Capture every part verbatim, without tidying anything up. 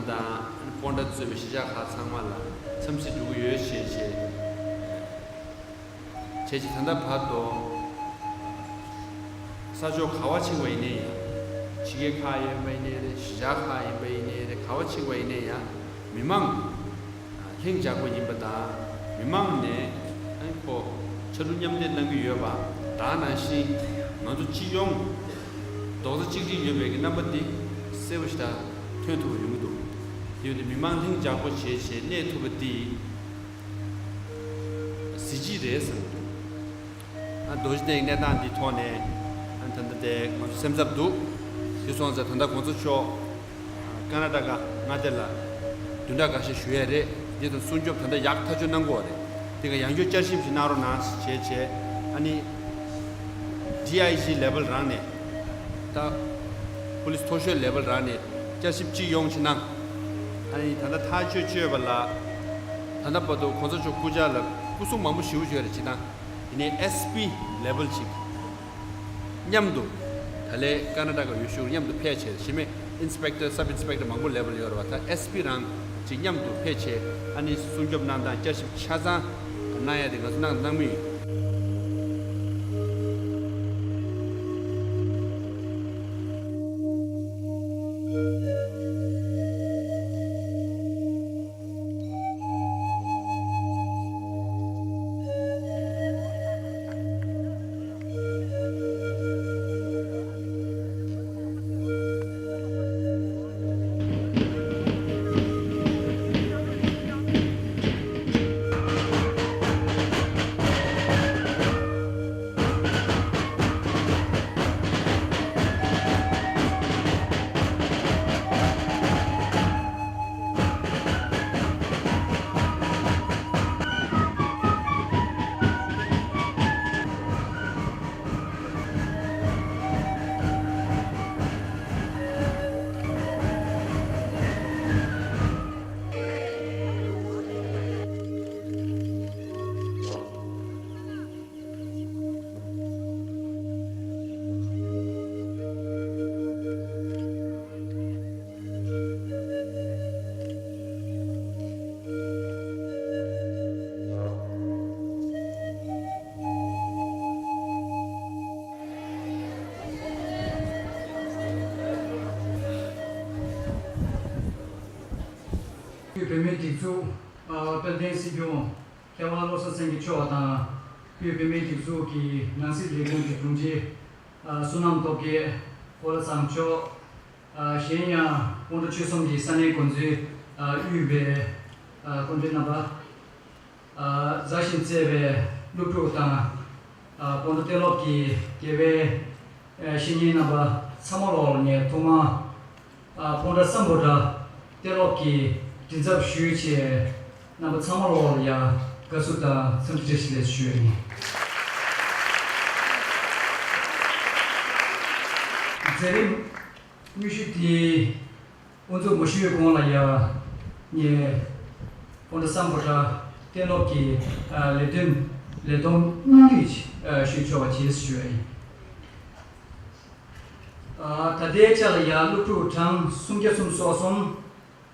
དང་སྤོན་ཊ་གཙོས་པའི་གཞིས་ཆགས་ཁག་ཚང་མ་ལ་འཚམས་གཟིགས་འགྲོ་གི་ཡོད་ཞེས་བྱས། བྱས་ཙང་ད་ལྟ་བར་དུ་ས་ཕྱོགས་ག་བ་ཕྱིན་པ་ཡིན་ནའི་ཡང་། ཕྱི་རྒྱལ་ཁག་ཡིན་པ་ཡིན་ནའི་རེད། གཞིས་ཆགས་ཁག་ཡིན་པ་ཡིན་ནའི་རེད། ག་བ་ཕྱིན་པ་ཡིན་ནའི་ཡང་མི་མང་ལྷིང་འཇགས་པོ་ཡིན་པ་དང་། མི་མང་ནས་ཨ་ནི་ཁོ་ཕྱར་གྲུ་མཉམ་འདེགས་གནང་གི་ཡོད་པ། ད་ག་ནང་བཞིན་ང་ཚོ་སྤྱི་ཡོངས་རྡོག་རྩ་གཅིག་སྒྲིལ་ཡོད་པའི་གི་རྣམ་པ་འདི་གསལ་པོ་ཞེ་དྲག་ཐོན་ཐུབ་པ་ཡོང་གི་འདུག་དེ་ཡོད་དུས་མི་མང་ལྷིང་འཇགས་པོ་བྱས་བྱས་གནས་ཐུབ་པ་འདི་གཟི་བརྗིད་རེད་བསམ་གྱི་འདུག་ཨ་རྡོ་རྗེ་གདན་གྱི་གནས་སྟངས་འདིའི་ཐོག་ནས་ཨ་ད་ལྟ་དེ་ང་ཚོ་སེམས་འཚབ་འདུག་དེ་སོང་ཙང་ད་ལྟ་གོང་ས་མཆོག་ཀར་ན་ཊ་ཀ་མངའ་སྡེ་ལ་བདུན་ཕྲག་འགའ་ཤས་བཞུགས་ཡས་རེད། འདི་དང་སྲུང་སྐྱོབ་ད་ལྟ་ཡག་ཐག་ཆོད་གནང་གི་ཡོད་རེད། དེ་ག་ཡང་བསྐྱར་བསྐྱར་ཞིབ་ཞིག་གནང་རོགས་གནང་ཞེས་བྱས། ཨ་ནི་ཌི་ཨའི་ཇི་ལེ་ཝལ་རང་ནས། ད་པུ་ལིས་མཐོ་ཤོས་ལེ་ཝལ་རང་ནས་བསྐྱར་ཞིབ་ཅིག་ཡོང་ཕྱིན་ན། ཨ་ནི་ད་ལྟ་ཐག་གཅོད་བྱས་པ་ལ་ད་ལྟ་བར་དུ་གོང་ས་མཆོག་སྐུ་ཕྱྭ་ལ་སྐུ་སྲུང་མང་པོ་ཞེ་པོ་ཅིག་ཡོད་རེད། སྤྱིར་བཏང་ཡིན་ནའི་ཨེས་པི་ལེ་ཝལ་ཅིག་མཉམ་དུ་ད་ལན་ཀར་ན་ཊ་ཀ་འོས་ཤོག་མཉམ་དུ་ཕེབས་བྱས། གཞི་མེད་ཨིན་སི་པེག་ཊར་སབ་ཨིན་སི་པེག་ཊར་མང་པོ་ལེ་ཝལ་ཡོད་རེད་བ། ད་ཨེས་པི་རང་ཅིག་མཉམ་དུ་ཕེབས་བྱས། ཨ་ནི་སྲུང་སྐྱོབ་གནང་སྟངས་བསྐྱར་ཞིབ་ཆ་ཚང་གནང་ཡ་དེ་ང་ཚོ་གནང་གནང་མུས་ཡིན། བོད་མིའི་སྒྲིག་འཛུགས། ཨ། དཔལ་ལྡན་སྲིད་སྐྱོང་མཁས་དབང་བློ་བཟང་སེང་གེ་མཆོག་དང་། བོད་བོད་མིའི་སྒྲིག་འཛུགས་ཀྱི་ནང་སྲིད་ལས་ཁུངས་ཀྱི་དྲུང་ཆེ། ཨ། བསོད་ནམས་སྟོབས་རྒྱས་ཕོ་བྲང་ཚང་མཆོག་ཨ། གཞན་ཡང་སྤོན་ཊ་ཆོལ་གསུམ་གྱི་ས་གནས་འགོ་འཛིན། ཨ། དབུས་པའི། ཨ། སྐུ་མགྲོན་རྣམ་པ། ཨ། མཛའ་ཞིང་བརྩེ་བའི་སློབ་ཕྲུག་དང་། ཨ། སྤོན་ཊ་གཏན་སློབ་ཀྱི་དགེ་བའི་བཤེས་གཉེན་རྣམ་པ་ཚང་མ་ལོག་ལ་ངས་ཐོག་མར། ཨ། སྤོན་ཊ་སམ་བྷོ་ཊ་གཏན་སློབ་ཀྱི་མགྲིན་ཚབ་ཞུས་བྱས། རྣམ་པ་ཚང་མ་ལོག་ལ་ཡ་དགའ་བསུ་དང་འཚམས་འདྲི་བཀྲ་ཤིས་བདེ་ལེགས་ཞུ་ཡ་ཡིན། མཛད་རིམ་དངོས་གཞི་དེ་དབུ་འཛུགས་མ་ཞུས་གོང་ལ་ཡ་ངས་སྤོན་ཊ་སམ་བྷོ་ཊ་གཏན་སློབ་ཀྱི། ཨ། ལས་དོན་ལས་དོན་སྙིང་བསྡུས་ཞུས་ཆོག་པ་བྱས་ཞུ་ཡ་ཡིན། ཨ། ད་ལྟའི་ཆ་ལ་ཡ་སློབ་ཕྲུག་གྲངས་སུམ་བརྒྱ་སུམ་ཅུ་སོ་གསུམ།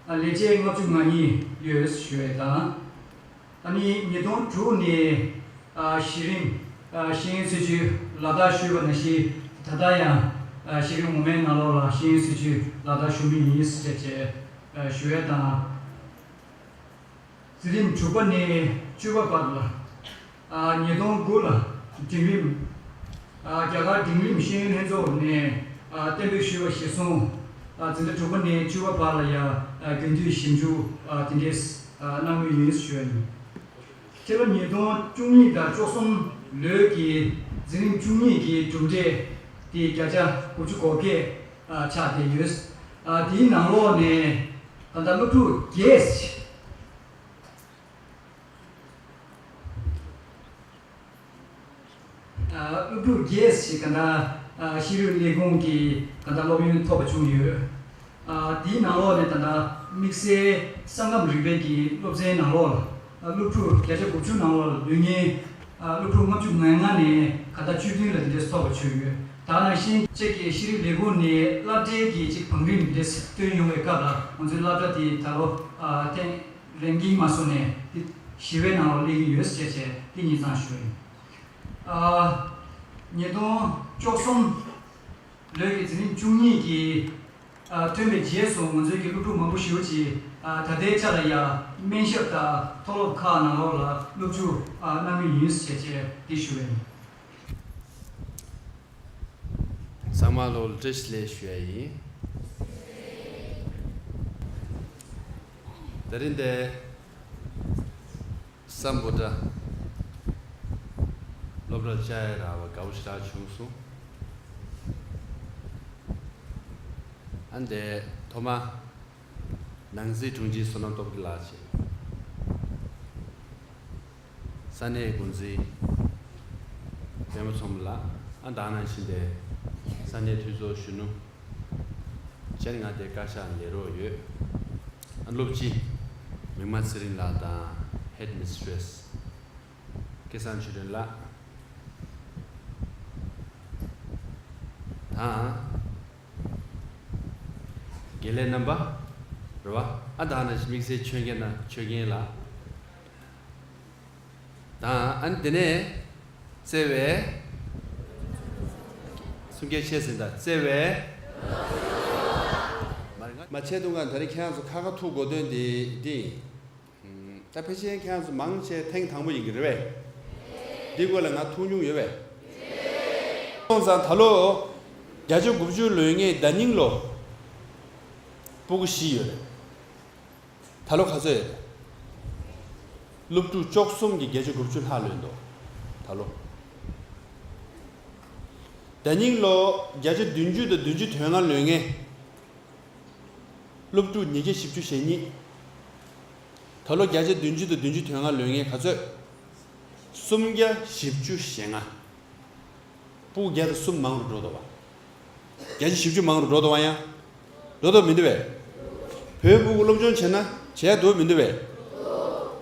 ཨ། ལས་བྱེད་ལྔ་བཅུ་ང་གཉིས་ཡོད་ཞུ་ཡ་དང་། ཨ་ནི་ཉིས་སྟོང་དྲུག་ནས། ཨ། གཞི་རིམ། ཨ། ཤེས་ཡོན་སྲིད་བྱུས་ལག་བསྟར་ཞུས་པ་ནང་བཞིན་ད་ལྟ་ཡང་། ཨ། གཞི་རིམ་འོག་མའི་ནང་ལོགས་ལ་ཤེས་ཡོན་སྲིད་བྱུས་ལག་བསྟར་ཞུ་མུས་ཡིན་ཟེར་བྱས། ཨ། ཞུ་ཡ་དང་། འཛིན་རིམ་དྲུག་པ་ནས་བཅུ་པ་བར་ལ། ཨ། ཉིས་སྟོང་དགུ་ལ་འབྲིང་རིམ། ཨ། རྒྱ་གར་འབྲིང་རིམ་ཤེས་ཡོན་ལྷན་ཚོགས་ནས། ཨ། གཏན་འབེབས་ཞུས་པ་གཞིར་བཟུང་། ཨ། འཛིན་གྲྭ་དྲུག་པ་ནས་བཅུ་པ་བར་ལ་ཡ། ཨ། རྒྱུན་མཐུད་ཞིབ་འཇུག་ཨ། དེ་འདྲས། ཨ། གནང་མུས་ཡིན་ཞུ་ཡ་ཡིན། སྤྱི་ལོ་ཉིས་སྟོང་བཅུ་གཉིས་དང་བཅུ་གསུམ་ལོའི་གི་འཛིན་རིམ་བཅུ་གཉིས་ཀྱི་གྲུབ་འབྲས་དེ་བརྒྱ་ཆ་དགུ་བཅུ་གོ་བརྒྱད། ཨ། ཆགས་བསྡད་ཡོད། ཨ། དེའི་ནང་ལོགས་ནས་ད་ལྟ་སློབ་ཕྲུག་བརྒྱད། ཨ། སློབ་ཕྲུག་བརྒྱད་ཞིག་ག་ད། ཨ། ཤེས་རིག་ལས་ཁུངས་ཀྱི་ག་ད་སློབ་ཡོན་ཐོབ་པ་བྱུང་ཡོད། ཨ། དེའི་ནང་ལོགས་ནས་ད་ལྟ་དམིགས་བསལ་ས་ཁམས་རིག་པའི་གི་སློབ་ཚན་ནང་ལོགས་ལ། ཨ། སློབ་ཕྲུག་བརྒྱ་ཆ་དགུ་བཅུ་ནང་ལོགས་ལ་ལོན་མཁན། ཨ། སློབ་ཕྲུག་ལྔ་བཅུ་ང་ལྔ་ནས་ག་ད་བཅུ་བདུན་ལ་དེ་འདྲས་ཐོབ་པ་བྱུང་ཡོད། ད་ནང་བཞིན་ཅིག་གི་ཤེས་རིག་ལས་ཁུངས་ནས་སློབ་གྲྭའི་གི་ཅིག་བང་རིམ་འདི་བཏོན་ཡོང་བའི་སྐབས་ལ་ང་ཚོའི་སློབ་གྲྭ་དེ་ད་ལོ་ཨ་ཐེངས་རང་འགན་མ་སོང་ནས་དེ་བཞི་པའི་ནང་ལོགས་སླེབས་ཀྱི་ཡོད་ཟེར་བྱས་དེ་ཉིན་ཚང་ཞུ་ཡིན། ཨ་ཉིས་སྟོང་བཅུ་གསུམ་ལོའི་གི་འཛིན་རིམ་བཅུ་གཉིས་ཀྱི་ཨ་ཐོན་པའི་རྗེས་སུ་ང་ཚོའི་གི་སློབ་ཕྲུག་མང་པོ་ཞེ་པོ་ཅིག་ཨ་ད་ལྟའི་ཆ་ལ་ཡ་སྨན་ཞབས་དང་མཐོ་སློབ་ཁག་ནང་ལོགས་ལ་སློབ་འཇུག་ཨ་གནང་གི་ཡིན་ཟེར་བྱས་དེ་ཞུ་བ་ཡིན། ཚང་མ་ལོ་བཀྲ་ཤིས་བདེ་ལེགས་ཞུ་ཡ་ཡིན། དེ་རིང་འདི་སམ་བྷོ་ཊ་སློབ་གྲྭ་བཅར་ཡ་རག་པ་དགའ་པོ་ཞེ་དྲག་བྱུང་སོང་། ཨ་འདི་ཐོག་མ་ནང་སྲིད་དྲུང་ཆེ་བསོད་ནམས་སྟོབས་རྒྱལ་ལགས་བྱས། ས་གནས་འགོ་འཛིན་པད་མ་ཚོམ་ལགས། ཨ་ད་ནང་བཞིན་པའི་ས་གནས་འཐུས་ཚོགས་གཞོན་ནུ། སྤྱིར་ང་དེ་བཀའ་ཤག་ལས་རོགས་ཡོད། ཨ་སློབ་སྤྱི་མིག་དམར་ཚེ་རིང་ལགས་དང་ཧེཌ་མི་སི་ཊི་རེ་སི་སྐལ་བཟང་ཆོས་སྒྲོན་ལགས་དང་། དགེ་ལས་རྣམ་པ་རེད་བ། ཨ་ད་ནང་བཞིན་དམིགས་བསལ་ཆོས་རྒྱལ་ན་ཆོས་རྒྱལ་ལགས། དང་ཨ་ནི་དེ་ནས་བརྩེ་བའི་གསུང་སྐད་ཆེ་ཟིན་ད་བརྩེ་བའི་མ་ཆད་དུང་ག་ད་རེས་ཁྱེད་རང་ཚོ་ཁ་ཁ་ཐུག་གོ་དོན་འདི་འདི་ད་ཕལ་ཆེར་ཁྱེད་རང་ཚོ་མང་ཆེ་ཐེངས་དང་པོ་ཡིན་གྱི་རེད་པས། འདི་སྐོར་ལ་ང་ཐུག་མྱོང་ཡོད་པས། སོང་ཙང་ད་ལོ་བརྒྱ་ཆ་དགུ་བཅུ་ལོན་མཁན་ཟླ་སྙིང་ལོ་སྤུ་གུ་བཞི་ཡོད་རེད། ད་ལོ་ག་ཚོད་ཡོད་རེད། སློབ་ཕྲུག་བཅུ་གསུམ་གྱིས་བརྒྱ་ཆ་དགུ་བཅུ་ལྷག་ལོན་འདུག་ད་ལོ། ཟླ་སྙིང་ལོ་བརྒྱ་ཆ་བདུན་ཅུ་དང་བདུན་ཅུ་དོན་ལྔ་ལོན་མཁན། སློབ་ཕྲུག་ཉིས་བརྒྱ་བཞི་བཅུ་ཞེ་གཉིས། ད་ལོ་བརྒྱ་ཆ་བདུན་ཅུ་དང་བདུན་ཅུ་དོན་ལྔ་ལོན་མཁན་ག་ཚོད། སུམ་བརྒྱ་བཞི་བཅུ་ཞེ་ལྔ། སྤུ་གུ་བརྒྱ་དང་གསུམ་མང་རུ་འགྲོ་འདུག་བ། བརྒྱ་ཆ་བཞི་བཅུ་མང་རུ་འགྲོ་འདུག་བ་ཡང་། འགྲོ་འདུག་མི་འདུག་བས། བོད་སྤུ་གུ་སློབ་སྦྱོང་བྱེད་ན་བྱས་འདུག་མི་འདུག་བས།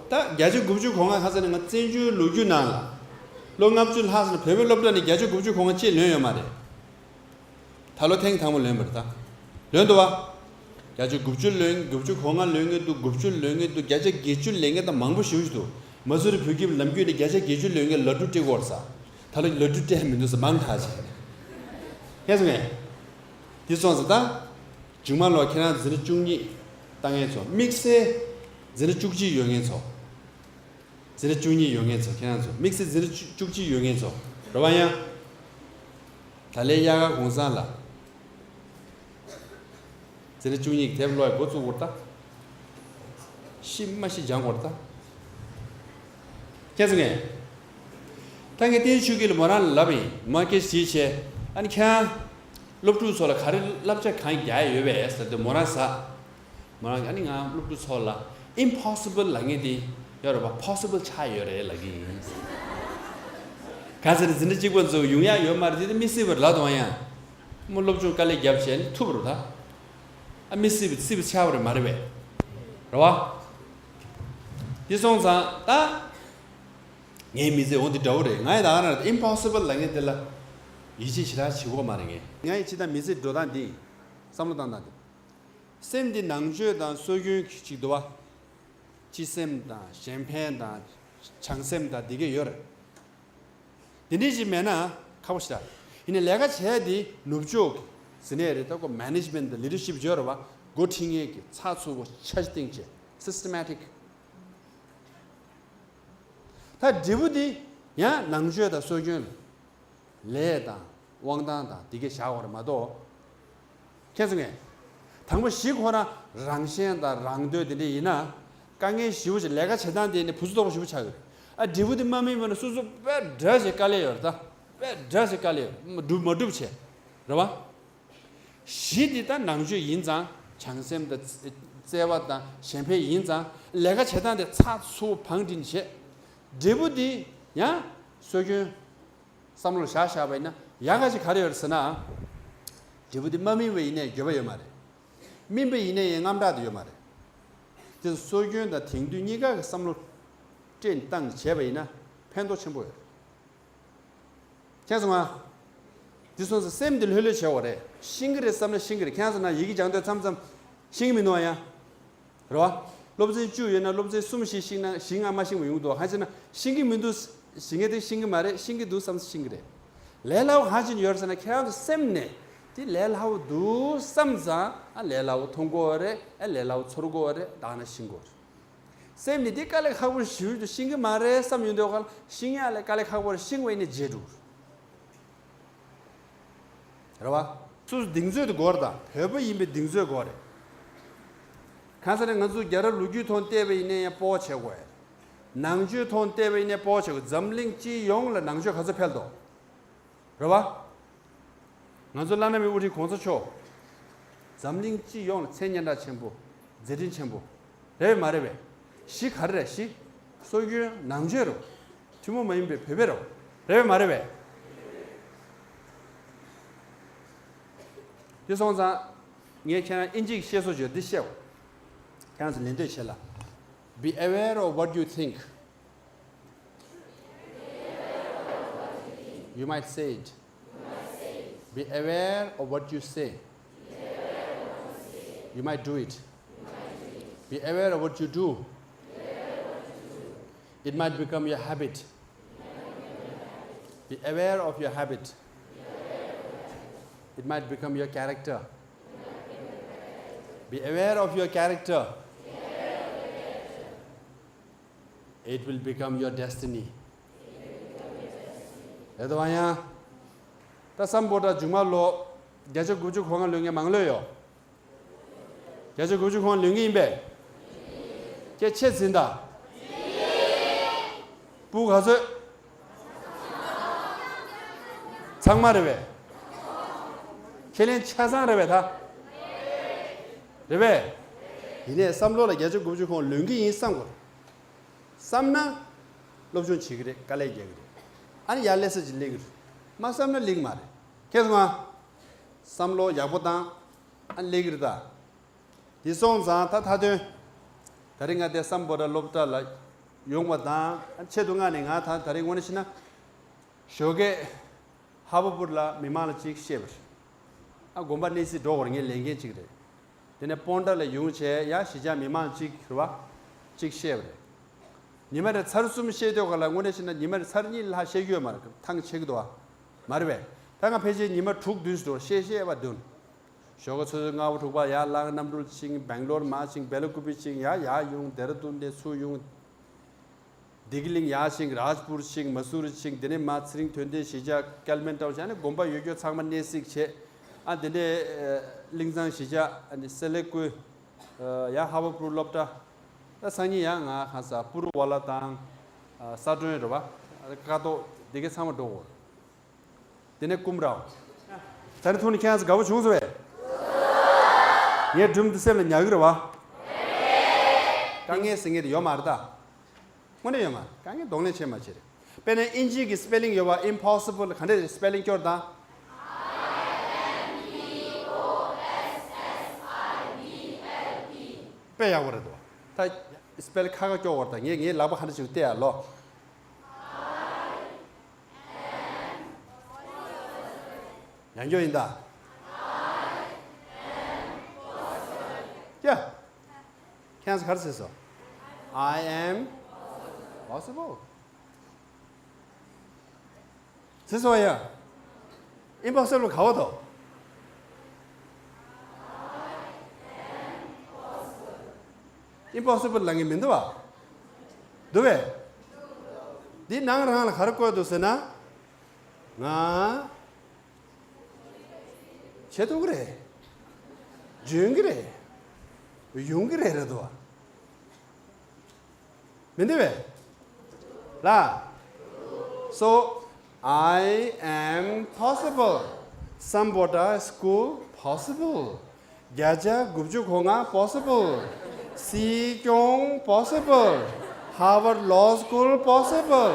ད་བརྒྱ་ཆ་དགུ་བཅུ་གོ་ལྔ་ཁ་ཚ་ནས་ང་བཙན་བྱོལ་ལོ་རྒྱུས་ནང་ལ། ལོ་ལྔ་བཅུ་ལྷག་ཙམ་བོད་པའི་སློབ་གྲྭ་ནས་བརྒྱ་ཆ་དགུ་བཅུ་གོ་ལྔ་ཅིག་ལོན་ཡོད་མ་རེད། ད་ལོ་ཐེངས་དང་པོ་ལོན་པ་རེད་ད། ལོན་འདུག་བ། བརྒྱ་ཆ་དགུ་བཅུ་ལོན་དགུ་བཅུ་གོ་ལྔ་ལོན་མཁན་འདུག་དགུ་བཅུ་ལོན་མཁན་འདུག་བརྒྱ་ཆ་བརྒྱད་ཅུ་ལེན་མཁན་ད་མང་པོ་ཞེ་པོ་ཞིག་འདུག་མ་སུ་རི་བོད་ཁྱིམ་ལམ་རྒྱུད་ནས་བརྒྱ་ཆ་བརྒྱད་ཅུ་ལོན་མཁན་ལ་ཌུ་སྤྲད་ཀྱི་ཡོད་རེད་ས། ད་ལོ་ལ་ཌུ་སྤྲད་མི་འདུག་ས་མང་དྲགས་བྱས། ཧེ་སོང་ངས། འདི་སོང་ཙང་ད། མཇུག་མ་ལོ་ཁྱེད་རང་འཛིན་གྲྭ་བཅུ་གཉིས་བཏང་མཁན་ཚོ་དམིགས་བསལ་འཛིན་གྲྭ་བཅུ་གཅིག་ཡོད་མཁན་ཚོ། འཛིན་གྲྭ་བཅུ་གཉིས་ཡོད་མཁན་ཚོ་ཁྱེད་རང་ཚོ་དམིགས་བསལ་འཛིན་གྲྭ་བཅུ་བཅུ་གཅིག་ཡོད་མཁན་ཚོ་རེད་བ་ཡང་། ད་ལན་དབྱར་ཁ་གུང་སེང་ལ། འཛིན་གྲྭ་བཅུ་གཉིས་ཀྱི་དེབ་ཀློག་ཡ་འགོ་བཙུགས་དགོས་རེད་ད། ཤི་མ་ཤི་སྦྱང་དགོས་རེད་ད། ཁྱེད་ཚོ་ངས། ད་ངས་བསྟན་ཆོས་སྐྱིད་ལ་མོ་རང་ལ་ལབ་ཡིན་མོ་སྐད་ཅིག་བྱས། ཨ་ནི་ཁྱེད་རང་། སློབ་ཕྲུག་ཚོ་ལ་ག་རེ་བསླབ་བྱ་གང་རྒྱག་ཡ་ཡོད་པས་ཟེར་དུས་མོ་རང་ཟ། མོ་རང་ཨ་ནི་ང་སློབ་ཕྲུག་ཚོ་ལ་ཨིམ་པོ་སི་བལ་ལབ་མཁན་དེ་ཡོད་རེད་པ། པོ་སི་བལ་ཆགས་ཡོད་རེད་ལབ་ཀྱི་ཡིན། ག་ཚོད་འཛིན་གྲྭ་གཅིག་པ་ཚོ་ཡོང་ཡ་ཡོད་མ་རེད་དེ་མི་སྲིད་པ་རེད་ལབ་དང་ཡང་། མོ་སློབ་སྦྱོང་དཀའ་ལས་བརྒྱབ་བྱས་ནས་ཐུབ་པ་རེད་ད། ཨ་མི་སྲིད་པ་སྲིད་པ་ཆགས་པ་རེད་མ་རེད་པས། རེད་བ། དེ་སོང་ཙང་ད། ངའི་མི་ཚེ་འོ་འདི་འདྲ་བོ་རེད། ང་ཡི་ད་ག་རང་ཨིམ་པོ་སི་བལ་ལབ་མཁན་དེ་ལ་ཡིད་ཆེས་ཞེ་དྲག་བྱེད་ཀྱི་ཡོད་མ་རེད་ངས། ང་ཡི་ཕྱི་ད་མི་ཚེ་འགྲོ་སྟངས་འདི་བསམ་བློ་བཏང་སྟངས་འདི། སེམས་འདི་ནང་ཆོས་དང་སྲོལ་རྒྱུན་གྱི་ཅིག་འདུག་བ། སྤྱི་སེམས་དང་གཞན་ཕན་དང་བྱང་སེམས་དང་འདི་གས་ཡོད་རེད། འདི་འདྲ་ཞིག་མེད་ན་ཁག་པོ་ཞེ་དྲག་ཡིན་ནའི་ལས་ཀ་བྱས་འདི་ནུབ་ཕྱོགས་ཀྱི་ཟེར་ནས་རེད་ད་ཁོ་མེ་ནེ་ཇི་མེན་ཊི་དང་ལི་ཌར་ཤིབ་ཡོད་རེད་བ། འགོ་ཁྲིད་མཁན་གྱི་ཚགས་ཚུད་པོ་འཆར་གཞི་བཏིང་བྱས་སིས་ཊེ་མེ་ཊིག་ད་འབྲས་བུ་འདི་ཡང་ནང་ཆོས་དང་སྲོལ་རྒྱུན་ལ་ལས་དང་དབང་ཐང་དང་འདི་གས་བཞག་པ་རེད་མ་གཏོགས། ཁྱེད་ཚོ་ངས། དང་པོ་གཞི་ཁོ་རང་རང་ཞེན་དང་རང་འདོད་དེ་འདྲ་ཡིན་ན། དཀའ་ངལ་ཞེ་པོ་ཞིག་ལས་ཀ་བྱེད་སྟངས་དེ་ནི་བུ་ཚོ་རྡོག་པོ་ཞེ་པོ་ཆགས་ཀྱི་རེད། ཨ་འབྲས་བུ་དེ་མ་སྨིན་པ་ན་སོ་སོ་དཔེ་འདྲ་ཞིག་དཀའ་ལས་ཡོད་རེད་ད། དཔེ་འདྲ་ཞིག་དཀའ་ལས་ཡོད་མ་འགྲུབ་མ་འགྲུབ་བྱས། རེད་བ། གཞི་འདི་ད་ནང་ཆོས་ཡིན་ཙང་བྱང་སེམས་དང་བརྩེ་བ་དང་གཞན་ཕན་ཡིན་ཙང་ལས་ཀ་བྱེད་སྟངས་དེ་ཚགས་ཚུད་པོ་བང་བསྒྲིགས་བྱས། འབྲས་བུ་འདི་ཡང་སྲོལ་རྒྱུན། བསམ་བློར་བཞག་བཞག་པ་ཡིན་ན་ཡག་ག་ཞིག་ག་རེ་ཡོད་རེད་ཟེར་ན། འབྲས་བུ་དེ་མ་སྨིན་པ་ཡིན་ནའི་འགྱོད་པ་ཡོད་མ་རེད། སྨིན་པ་ཡིན་ནའི་དངངས་སྐྲག་དེ་ཡོད་མ་རེད། དེ་སྲོལ་རྒྱུན་དང་དེང་དུས་གཉིས་ཀ་གི་བསམ་བློ་སྤྲད་བཏང་བྱས་པ་ཡིན་ན་ཕན་ཐོགས་ཆེན་པོ་ཡོད་རེད། ཁྱེད་ཚོ་ང་ དེ་སོང་ཙང་སེམས་འདི་ལྷོད་ལྷོད་བྱེད་དགོས་རེད། ཤེས་ཀྱི་རེད་བསམ་ན་ཤེས་ཀྱི་རེད། ཁྱེད་རང་ཚོ་ན་ཡི་གེ་སྦྱང་དུས་མཚམས་མཚམས་ཤེས་ཀྱི་མི་འདུག་ཨ་ཡ། རེད་བ། སློབ་ཚན་བཅུ་ཡོད་ན་སློབ་ཚན་གསུམ་བཞི་ཤེས་ན་བཞི་ལྔ་མ་ཤེས་པ་ཡོང་གི་འདུག་གང་ཅི་ན་ཤེས་ཀྱི་མི་འདུག་ཞེད་སྣང་དེ་ཤེས་ཀྱི་མ་རེད། ཤེས་ཀྱི་འདུག་བསམ་ཤེས་ཀྱི་རེད། ལས་སླ་བོ་གང་ཅི་ཡོད་རེད་ཟེར་ན་ཁྱེད་རང་ཚོ་སེམས་ནས་དེ་ལས་སླ་བོ་འདུག་བསམ་ཙང་ཨ་ལས་སླ་བོ་མཐོང་གི་རེད། ཨ་ལས་སླ་བོ་ཚོར་གི་རེད། དེ་ནས་ཤེས་ཀྱི་རེད། སེམས་ནས་འདི་དཀའ་ལས་ཁག་པོ་ཞེ་པོ་འདུག་ཤེས་ཀྱི་མ་རེད་བསམ་ཡོང་དུས་ཁ་ལ་ཤེས་ཡག་ལས་དཀའ་ལས་ཁག་པོ་རེད། ཤེས་པ་ཡིན་ན་བརྗེད་འགྲོ་རེད་བ། སོ་སོ་གདེང་ཚོད་དེ་དགོས་རེད། ད་བོད་པ་ཡིན་པའི་གདེང་ཚོད་དགོས་རེད། གང་ཟེར་ན་ང་ཚོ་རྒྱལ་རབས་ལོ་རྒྱུས་ཐོག་བལྟས་པ་ཡིན་ན་ཡང་སྤོབས་པ་བྱེད་དགོས་ཡ་རེད། ནང་ཆོས་ཐོག་བལྟས་པ་ཡིན་ན་སྤོབས་པ་བྱེད་དགོས། འཛམ་གླིང་སྤྱི་ཡོངས་ལ་ནང་ཆོས་ག་ཚོད་འཕེལ་འདུག་རེད་བ། ང་ཚོ་བླ་ན་མེད་པའི་དབུ་ཁྲིད་གོང་ས་མཆོག་འཛམ་གླིང་སྤྱི་ཡོངས་ལ་མཚན་སྙན་གྲགས་ཆེན་པོ། མཛད་འཕྲིན་ཆེན་པོ། རེད་པས་མ་རེད་པས། གཞི་ག་རེ་རེད། གཞི། སྲོལ་རྒྱུན་ནང་ཆོས་རེད། ཐུན་མོང་མ་ཡིན་པའི་བོད་པ་རེད། རེད་པས་མ་རེད་པས། དེ་སོང་ཙང་། ངས་ཁྱེད་རང་ཨིན་ཇིའི་བཤད་སྲོལ་བརྗོད་འདི་བཤད། ཁྱེད་རང་ཚོ་ལེན་འདོད་བྱེད་ལ། Be aware of what you think. You might say it. Be aware of what you say. You might do it. Be aware of what you do. It might become your habit. Be aware of your habit. It might become your character. Be aware of your character. It will become your destiny. རེད་དོ་ཨ་ཡ། ད་སམ་བྷོ་ཊ་མཇུག་མ་ལོ་བརྒྱ་ཆ་དགུ་བཅུ་གོ་ལྔ་ལོན་མཁན་མང་ལོས་ཡོད། བརྒྱ་ཆ་དགུ་བཅུ་གོ་ལྔ་ལོན་གྱི་ཡིན་པས། ཁྱེད་ཆེ་འཛིན་ད། སྤུ་ག་ཚོད། ཚང་མ་རེད་པས། ཁས་ལེན་ཆ་ཚང་རེད་པས་ད། རེད་པས། ཡིན་ནའི་བསམ་བློ་ལ་བརྒྱ་ཆ་དགུ་བཅུ་གོ་ལྔ་ལོན་གྱི་ཡིན་བསམ་དགོས། བསམ་ན། སློབ་སྦྱོང་བྱེད་ཀྱི་རེད། དཀའ་ལས་རྒྱག་གི་རེད། ཨ་ནི་ཡར་སླེབས་ས་ཅིག་སླེབས་ཀྱི་རེད། མ་བསམ་ན་སླེབས་ཀྱི་མ་རེད། ཁྱེད་ཚོ་ང་། བསམ་བློ་ཡག་པོ་བཏང་། ཨ་ནི་སླེབས་ཀྱི་རེད་ད། དེ་སོང་ཙང་ད་མཐའ་དོན། ད་རིང་ང་དེ་སམ་བྷོ་ཊ་སློབ་གྲྭ་ལ་ཡོང་བ་དང་ཆེད་དུ་མངགས་ནས་ང་ད་ད་རིང་དངོས་གནས་བཤད་ན། ཞོགས་ཀས་ཧ་བ་པུར་ལ་མི་མང་ལ་ཅིག་བཤད་པ་རེད། ཨ་དགོན་པ་གནས་ཚིག་འགྲོ་དགོས་རེད། ངའི་ལས་འགན་ཅིག་རེད། དེ་ནས་སྤོན་ཊ་ལ་ཡོང་བྱས་ཡ་གཞིས་ཆགས་མི་མང་ཅིག་རེད་བ། ཅིག་བཤད་པ་རེད། ཉི་མ་རེ་ཚར་གསུམ་བཤད་དུས་ག་ལ་དངོས་གནས་བཤད་ན་ཉི་མ་རེ་ཚར་གཉིས་ལྷག་བཤད་རྒྱུ་ཡོད་མ་རེད། ཐང་ཆད་ཀྱི་འདུག་བ། མ་རེད་པས། ད་ང་ཕལ་ཆེར་ཉི་མ་དྲུག་བདུན་ཞིག་འགྲོ་བཤད་བཤད་པ་བདུན། ཞོགས་ཀ་ཆུ་ཚོད་ལྔ་པ་དྲུག་པ་ཡར་ལངས། གནམ་གྲུར་ཕྱིན། སྦེང་ལོར་མར་ཕྱིན། སྦེ་ལ་ཀུ་པེ་ཕྱིན། ཡར་ཡར་ཡོང་། ལྡེ་ར་ལྡུན་ནས་ཚུར་ཡོང་། བདེ་སྐྱིད་གླིང་ཡར་ཕྱིན། རཱཇ་པུར་ཕྱིན། མ་སུ་རི་ཕྱིན། དེ་ནས་མར་ཚེ་རིང་དོན་ལྡན་གཞིས་ཆགས། ཀལ་མན་ཊའུན་བྱས་ནས་དགོན་པ་ཡོད་རྒྱུ་ཚང་མ་གནས་གཟིགས་བྱས། ཨ་དེ་ནས་ཨ་གླིང་ཚང་གཞིས་ཆགས། ཨ་ནི་སེ་ལེ་ཀུ། ཨ་ཡང་ཧ་བ་པུར་སློབ་གྲྭ། ད་སང་ཉིན་ཡང་ང་ཁ་ས་པུ་རུ་ཝ་ལ་དང་། ཨ་ས་སྒྲོན་རེད་བ། ཀ་ཏོག་འདི་གའི་ཚང་མ་འགྲོ་དགོས། དེ་ནས་ཀུམ་རའོ། ད་ནི་ཐུག་ནས་ཁྱེད་ཚོ་དགའ་པོ་བྱུང་སོང་བས། ངའི་སྒྲུང་འདི་སེམས་ལ་ཉར་གི་རེད་བ། དཀའ་ངལ་ཟེར་མཁན་དེ་ཡོད་མ་རེད་ད། དངོས་གནས་ཡོད་མ་རེད། དཀའ་ངལ་གདོང་ལེན་བྱེད་མ་བྱེད་རེད། དཔེར་ན་ཨིན་ཇིའི་གི་སི་པེ་ལིང་ཡོད་བ། ཨིམ་པོ་སི་བལ་ག་འདྲས་རེད། སི་པེ་ལིང་སྐྱོར་དང་། དཔེ་ཡག་པོ་རེད་འདུག་ད་སི་པེ་ལིང་ཁ་ཁ་སྐྱོར་བར་ད་ངས་ངའི་ལག་པ་ག་འདྲ་ཞིག་བལྟས་ཡ་ལོ། ཡང་སྐྱོར་ཡིན་ད། ཡ། ཁྱེད་ཚོ་ག་རེ་ཟེར་སོང་། I am possible། ཟེར་སོང་ཡ། ཨིམ་པོ་སི་བལ་ག་བ་དོ། ཨིམ་པོ་སི་བལ་ལབ་མཁན་མི་འདུག་བ། འདུག་བས། འདི་ནང་རང་ལ་ག་རེ་བཀོད་འདུག་ཟེར་ན། ང་བྱེད་ཐུབ་ཀྱི་རེད། འཇོན་གྱི་རེད། ཡོང་གི་རེད། རེད་དོ། མི་འདུག་བས། ལ། So, I am possible. Sambodha School possible. བརྒྱ་ཆ་དགུ་བཅུ་གོ་ལྔ་possible. སྲིད་སྐྱོང་possible. Harvard Law School possible.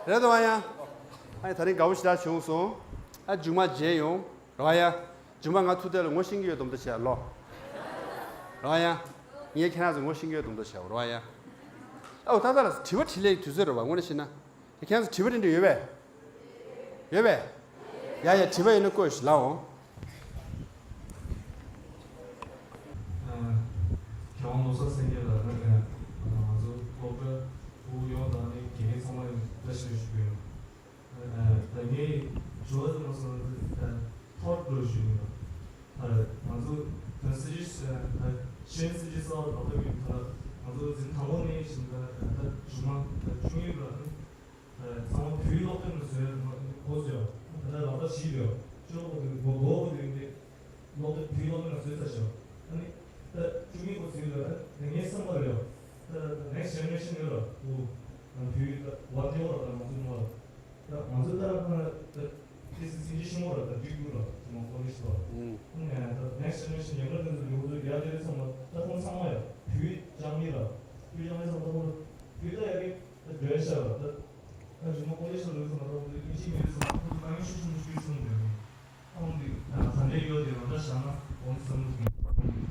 རེད་དོ་ཨ་ཡ། ཨ་ཡ་ད་རིང་དགའ་པོ་ཞེ་དྲག་བྱུང་སོང་། ཨ་མཇུག་མ་མཇལ་ཡོང་། རོ་ཨ་ཡ། མཇུག་མ་ང་ཐུག་དེ་ལ་ངོ་ཤེས་ཀྱི་ཡོད་དམ་དུ་བྱས་ལོ། རོ་ཨ་ཡ། ངས་ཁྱེད་རང་ཚོ་ངོ་ཤེས་ཀྱི་ཡོད་དམ་དུ་བྱས་རོ་ཨ་ཡ། ཨོ་ད་ལྟ་ལ་དྲི་བ་དྲིས་ལན་དུས་ཚོད་རེད་བ། དངོས་གནས་བཤད་ན། ཁྱེད་ཚོ་དྲི་བ་དེ་འདྲ་ཡོད་པས། ཡོད་པས། ཡ་ཡ། དྲི་བ་ཡོད་ན་བཀོད་ཤིག་ལགས་འོང་། མཁས་དབང་བློ་བཟང་སེང་གེ་ལགས་ནས་ང་ཚོ་སློབ་གྲྭ་ཕྲུ་གུ་ཡོངས་དང་ནི་དགེ་རྒན་ཚང་མ་ལ་བཀྲ་ཤིས་བདེ་ལེགས་ཞུ་གི་ཡོད། ད་ངས་དྲི་བ་ཙམ་མ་སོང་ན་ཐོག་འགྲོ་ཞུ་ཡིན་ལ། ང་ཚོ་ད་སྲིད་ཇུས་ད་ཤེས་ཡོན་སྲིད་ཇུས་གསར་པ་ད་ལྟ་མིན་ད་ང་ཚོ་འཛིན་དང་པོ་ནས་བཞིན་ད་ད་ཆུང་མ་ད་ཆུང་ཡིན་པ་ཚང་མ་བོད་ཡིག་སློབ་སྟོན་ལ་བཟོས་འགོ་བཙུགས་ཡོད། ད་ལྟ་ལག་བསྟར་བྱེད་ཡོད། ཅོག་པོ་དེ་མགོ་མགོ་བོ་དེ་འདི་སློབ་སྟོན་བོད་ཡིག་སློབ་སྟོན་ལ་བཟོས་ཚར་ཤག་ཨ་ནི་ད་ཆུང་མའི་འགོ་བཙུགས་ཡོད། ཨ་ནི་ངའི་བསམ་པར་ཡོད། ད་next generation ཡོད་ར། ཨོ་ང་བོད་ཡིག་ད་བར་འདི་བར་ད་ང་ཚོ་མ་ར། ད་ང་ཚོ་ད་ལྟ་ད་ཏི་སི་སིན་ཅི་ཤི་མོ་ར་ད་དུས་དགུ་ར་ང་ཀོ་ལེཇ་ད། ཨུམ། ཨ་ནི་ད་next generation ཡང་ན་ད་ཡོད་ཡོད་དེ་ཚང་མ་ད་ཁོང་ཚང་མ་ཡ་བོད་ཡིག་སྦྱང་ནི་ར། བོད་ཡིག་སྦྱང་ནི་ཚང་མ་ད་ཁོང་བོད་ཡིག་ད་ཡ་གི་ད་འདོན་ཤ་ར་ད། ད་རྗེས་མ་ཀོ་ལེཇ་ལ་ལོས་སོང་ན་ད་ཁོང་ཚོ་ཨིན་ཇི་མི་རིགས་སོང་ན་ཁོང་ཚོ་ད་ཡང་ཤུགས་ཆེན་པོ་ཞིག་སོང་འདོན་ནི། ཁོང་གི་ད་ལྟའི་ཡོད་དེ་ང་ད་བཞག་ན་ཁོང་ཚོ་བསམ་བློ་གཏོང་།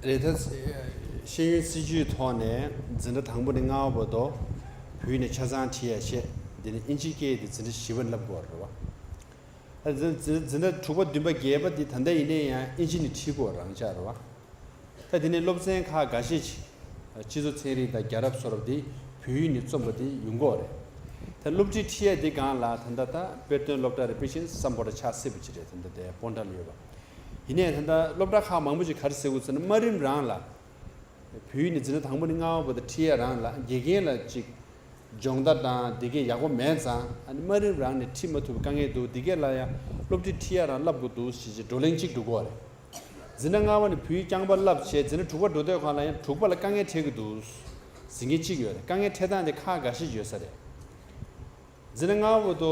རེད། ད་ཤེས་ཡོན་སྲིད་ཇུས་ཐོག་ནས་འཛིན་གྲྭ་དང་པོ་ནས་ལྔ་པ་བར་དུ་བོད་ཡིག་ནས་ཆ་ཚང་ཁྲིད་ཡ་བྱས། དེ་ནས་ཨིན་ཇིའི་སྐད་དེ་འཛིན་གྲྭ་བཞི་པ་ནས་བསླབ་དགོས་པ་རེད་བ། ད་འཛིན་འཛིན་འཛིན་གྲྭ་དྲུག་པ་བདུན་པ་བརྒྱད་པ་དེ་ད་ལྟ་ཡིན་ན་ཡང་ཨིན་ཇི་ནས་ཁྲིད་དགོས་རང་ཅག་རེད་བ། ད་དེ་ནས་སློབ་ཚན་ཁག་འགའ་ཤས་ཅིག་སྤྱི་ཚོགས་ཚན་རིག་དང་རྒྱལ་རབས་སོགས་རབ་དེ་བོད་ཡིག་ནས་རྩོམ་པ་དེ་ཡོང་གི་ཡོད་རེད། ད་སློབ་ཁྲིད་ཁྲིད་ཡ་དེ་སྒང་ལ་ད་ལྟ་ད་དཔེ་སྟོན་སློབ་གྲྭ་རེད། དཔེ་ཆེན་སམ་བྷོ་ཊ་ཆགས་སྲིད་པ་ཅིག་རེད། ད་ལྟ་དེ་སྤོན་ཊ་ལ་ཡོད་པ། ཡིན་ནའི་ད་ལྟ་སློབ་གྲྭ་ཁག་མང་པོ་ཅིག་ག་རེ་ཟེར་དགོས་ཟེར་ན། དམའ་རིམ་རང་ལ་བོད་ཡིག་ནས་འཛིན་གྲྭ་དང་པོ་ནས་ལྔ་པ་བར་དུ་ཁྲིད་ཡ་རང་ལ་དགེ་རྒན་ལ་ཅིག་སྦྱོང་བརྡར་དང་དེ་གས་ཡག་པོ་མེད་ཙང་། ཨ་ནི་དམའ་རིམ་རང་ནས་ཁྲིད་མ་ཐུབ་པའི་དཀའ་ངལ་འདུག་དེ་གས་ལ་ཡང་སློབ་ཁྲིད་ཁྲིད་ཡ་རང་བསླབ་དགོས་འདུག་ཞེས་ཀྱི་བགྲོ་གླེང་གཅིག་འགྲོ་གི་ཡོད་རེད། འཛིན་གྲྭ་ལྔ་པ་ནས་བོད་ཡིག་རྐྱང་པ་བསླབ་བྱས་འཛིན་གྲྭ་དྲུག་པ་འགྲོ་དུས་སྒང་ལ་ཡང་དྲུག་པ་ལ་དཀའ་ངལ་འཕྲད་ཀྱི་འདུག་ཟེར་མཁན་གཅིག་ཡོད་རེད། དཀའ་ངལ་འཕྲད་སྟངས་དེ་ཁག་འགའ་ཤས་ཡོད་ས་རེད། འཛིན་གྲྭ་ལྔ་པ་བར་དུ་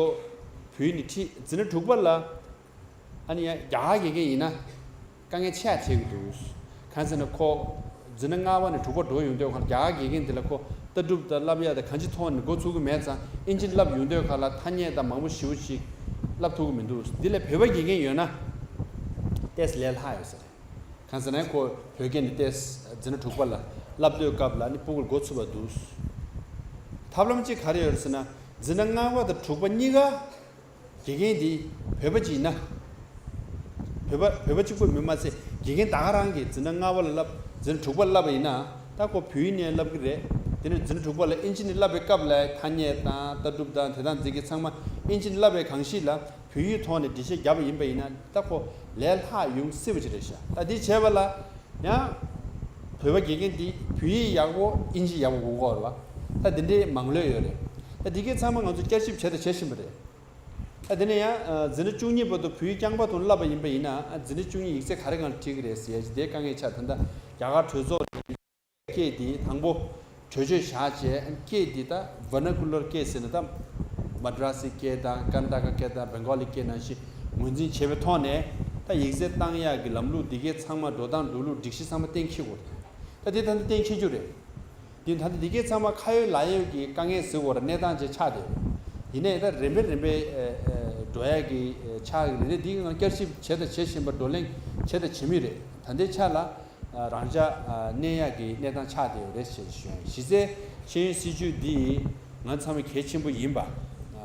བོད་ཡིག་ནས་ཁྲིད། འཛིན་གྲྭ་དྲུག་པ་ལ་ཨ་ནི་ཡང་རྒྱ་གར་དགེ་རྒན་ཡིན་ན་དཀའ་ངལ་ཆེ་ཡ་འཕྲད་ཀྱི་འདུག་གང་ཟེར་ན་ཁོ་འཛིན་གྲྭ་ལྔ་པ་ནས་དྲུག་པ་འགྲོ་ཡོང་དུས་སྒང་ལ་རྒྱ་གར་དགེ་རྒན་དེ་ལ་ཁོ་ལྟ་གྲུབ་དང་བསླབ་ཡ་དང་གང་ཅིའི་ཐོག་ནས་འགོ་ཚུགས་ཀྱི་མེད་ཙང་། ཨིན་ཇི་བསླབ་ཡོང་དུས་སྒང་ལ་ཐ་སྙད་དང་མང་པོ་ཞེ་པོ་ཅིག་བསླབ་ཐུབ་ཀྱི་མི་འདུག་འདི་ལས་བོད་པ་དགེ་རྒན་ཡོད་ན་ཏོག་ཙམ་ལས་སླ་ཡོད་ས་རེད། གང་ཟེར་ན་ཁོ་བོད་སྐད་ནས་ཏོག་ཙམ་འཛིན་གྲྭ་དྲུག་པ་ལ་བསླབ་དུས་སྐབས་ལ་ནི་སྤུ་གུར་འགོ་ཚུགས་པ་འདུག་ཐབས་ལམ་གཅིག་ག་རེ་ཡོད་རེད་ཟེར་ན། འཛིན་གྲྭ་ལྔ་པ་དང་དྲུག་པ་གཉིས་ཀ་དགེ་རྒན་འདི་བོད་པ་ཅིག་ཡིན་ན། བོད་པ་བོད་པ་གཅིག་པུ་མིན་མ་ཚད་དགེ་རྒན་ད་ག་རང་གིས་འཛིན་གྲྭ་ལྔ་པ་ལ་བསླབ། འཛིན་གྲྭ་དྲུག་པ་བསླབ་པ་ཡིན་ན། ད་ཁོ་བོད་ཡིག་ནས་བསླབ་ཀྱི་རེད། དེ་ནས་འཛིན་གྲྭ་དྲུག་པ་ལ་ཨིན་ཇི་ནས་བསླབ་པའི་སྐབས་ལ་ཐ་སྙད་དང་ལྟ་གྲུབ་དང་དེ་དང་འཛིན་གྱི་ཚང་མ་ཨིན་ཇི་ནས་བསླབ་པའི་གང་ཞིག་ལ་བོད་ཡིག་ཐོག་ནས་འགྲེལ་བཤད་བརྒྱབ་པ་ཡིན་པ་ཡིན་ན། ད་ཁོ་ལས་སླ་ཡོང་སྲིད་པ་ཅིག་རེད་ཤག་ད་འདི་བྱས་པ་ལ་ཡང་བོད་པ་དགེ་རྒན་འདི་བོད་ཡིག་ཡག་པོ་ཨིན་ཇི་ཡག་པོ་དགོས་ཀྱི་ཡོད་རེད་བ། ད་འདི་འདྲའི་མང་ལོས་ཡོད་རེད། ད་འདི་གའི་ཚང་མ་ང་ཚོ་བསྐྱར་ཞིབ་བྱས་དང་བྱེད་བཞིན་པ་རེད། ཨ་དེ་ནས་ཡང་ཨ་འཛིན་གྲྭ་བཅུ་གཉིས་བར་དུ་བོད་ཡིག་རྐྱང་པ་དང་བསླབ་པ་ཡིན་པ་ཡིན་ན། ཨ་འཛིན་གྲྭ་བཅུ་གཉིས་ཡིག་ཚད་ག་རེ་སྒང་ལ་ཁྲིད་ཀྱི་རེད་ཟེར་ཡ་ཅིག་དེ་དཀའ་ངལ་ཆགས། ད་ལྟ་རྒྱ་གར་གྲོས་ཚོགས་ནས་སྐད་འདི་དང་པོ་གྲོས་ཆོད་བཞག་བྱས། སྐད་འདི་ད་vernacular སྐད་ཟེར་ན་ད་མ་ཌ་ར་སི་སྐད་དང་ཀར་ན་ཊ་ཀ་སྐད་དང་བེང་གོ་ལི་སྐད་ནང་བཞིན་ངོས་འཛིན་བྱས་པའི་ཐོག་ནས། ད་ཡིག་ཚད་བཏང་ཡག་གི་ལམ་ལུགས་འདི་གའི་ཚང་མ་འགྲོ་སྟངས་འགྲོ་ལུགས་སྒྲིག་གཞི་ཚང་མ་གཏན་འཁེལ་དགོས་རེད། ད་དེ་ད་ལྟ་གཏན་འཁེལ་རྒྱུ་རེད། འདི་ད་ལྟ་འདི་གའི་ཚང་མ་ཁ་ཡོད་ལག་ཡོད་ཀྱི་དཀའ་ངལ་ཟེར་བ་ར་གནས་སྟངས་ཅིག་ཆགས་བསྡད་ཡོད། ཡིན་ནའི་ད་རིམ་པས་རིམ་པས་ཨ་ཨ་འགྲོ་ཡག་གི་ཨ་ཆགས་ཀྱི་རེད། འདིའི་ནང་བསྐྱར་ཞིབ་བྱས་དང་བྱེད་བཞིན་པ། བགྲོ་གླེང་བྱས་དང་བྱེད་མུས་རེད། ད་ལྟའི་ཆ་ལ་ཨ་རང་འཇགས་ཨ་གནས་ཡག་གི་གནས་སྟངས་ཆགས་བསྡད་ཡོད་རེད་ཞེས་ཞུ་ཡ་ཡིན། གཞི་རྩའི་ཤེས་ཡོན་སྲིད་ཇུས་འདི་ང་ཚང་མ་གལ་ཆེན་པོ་ཡིན་པ། ཨ་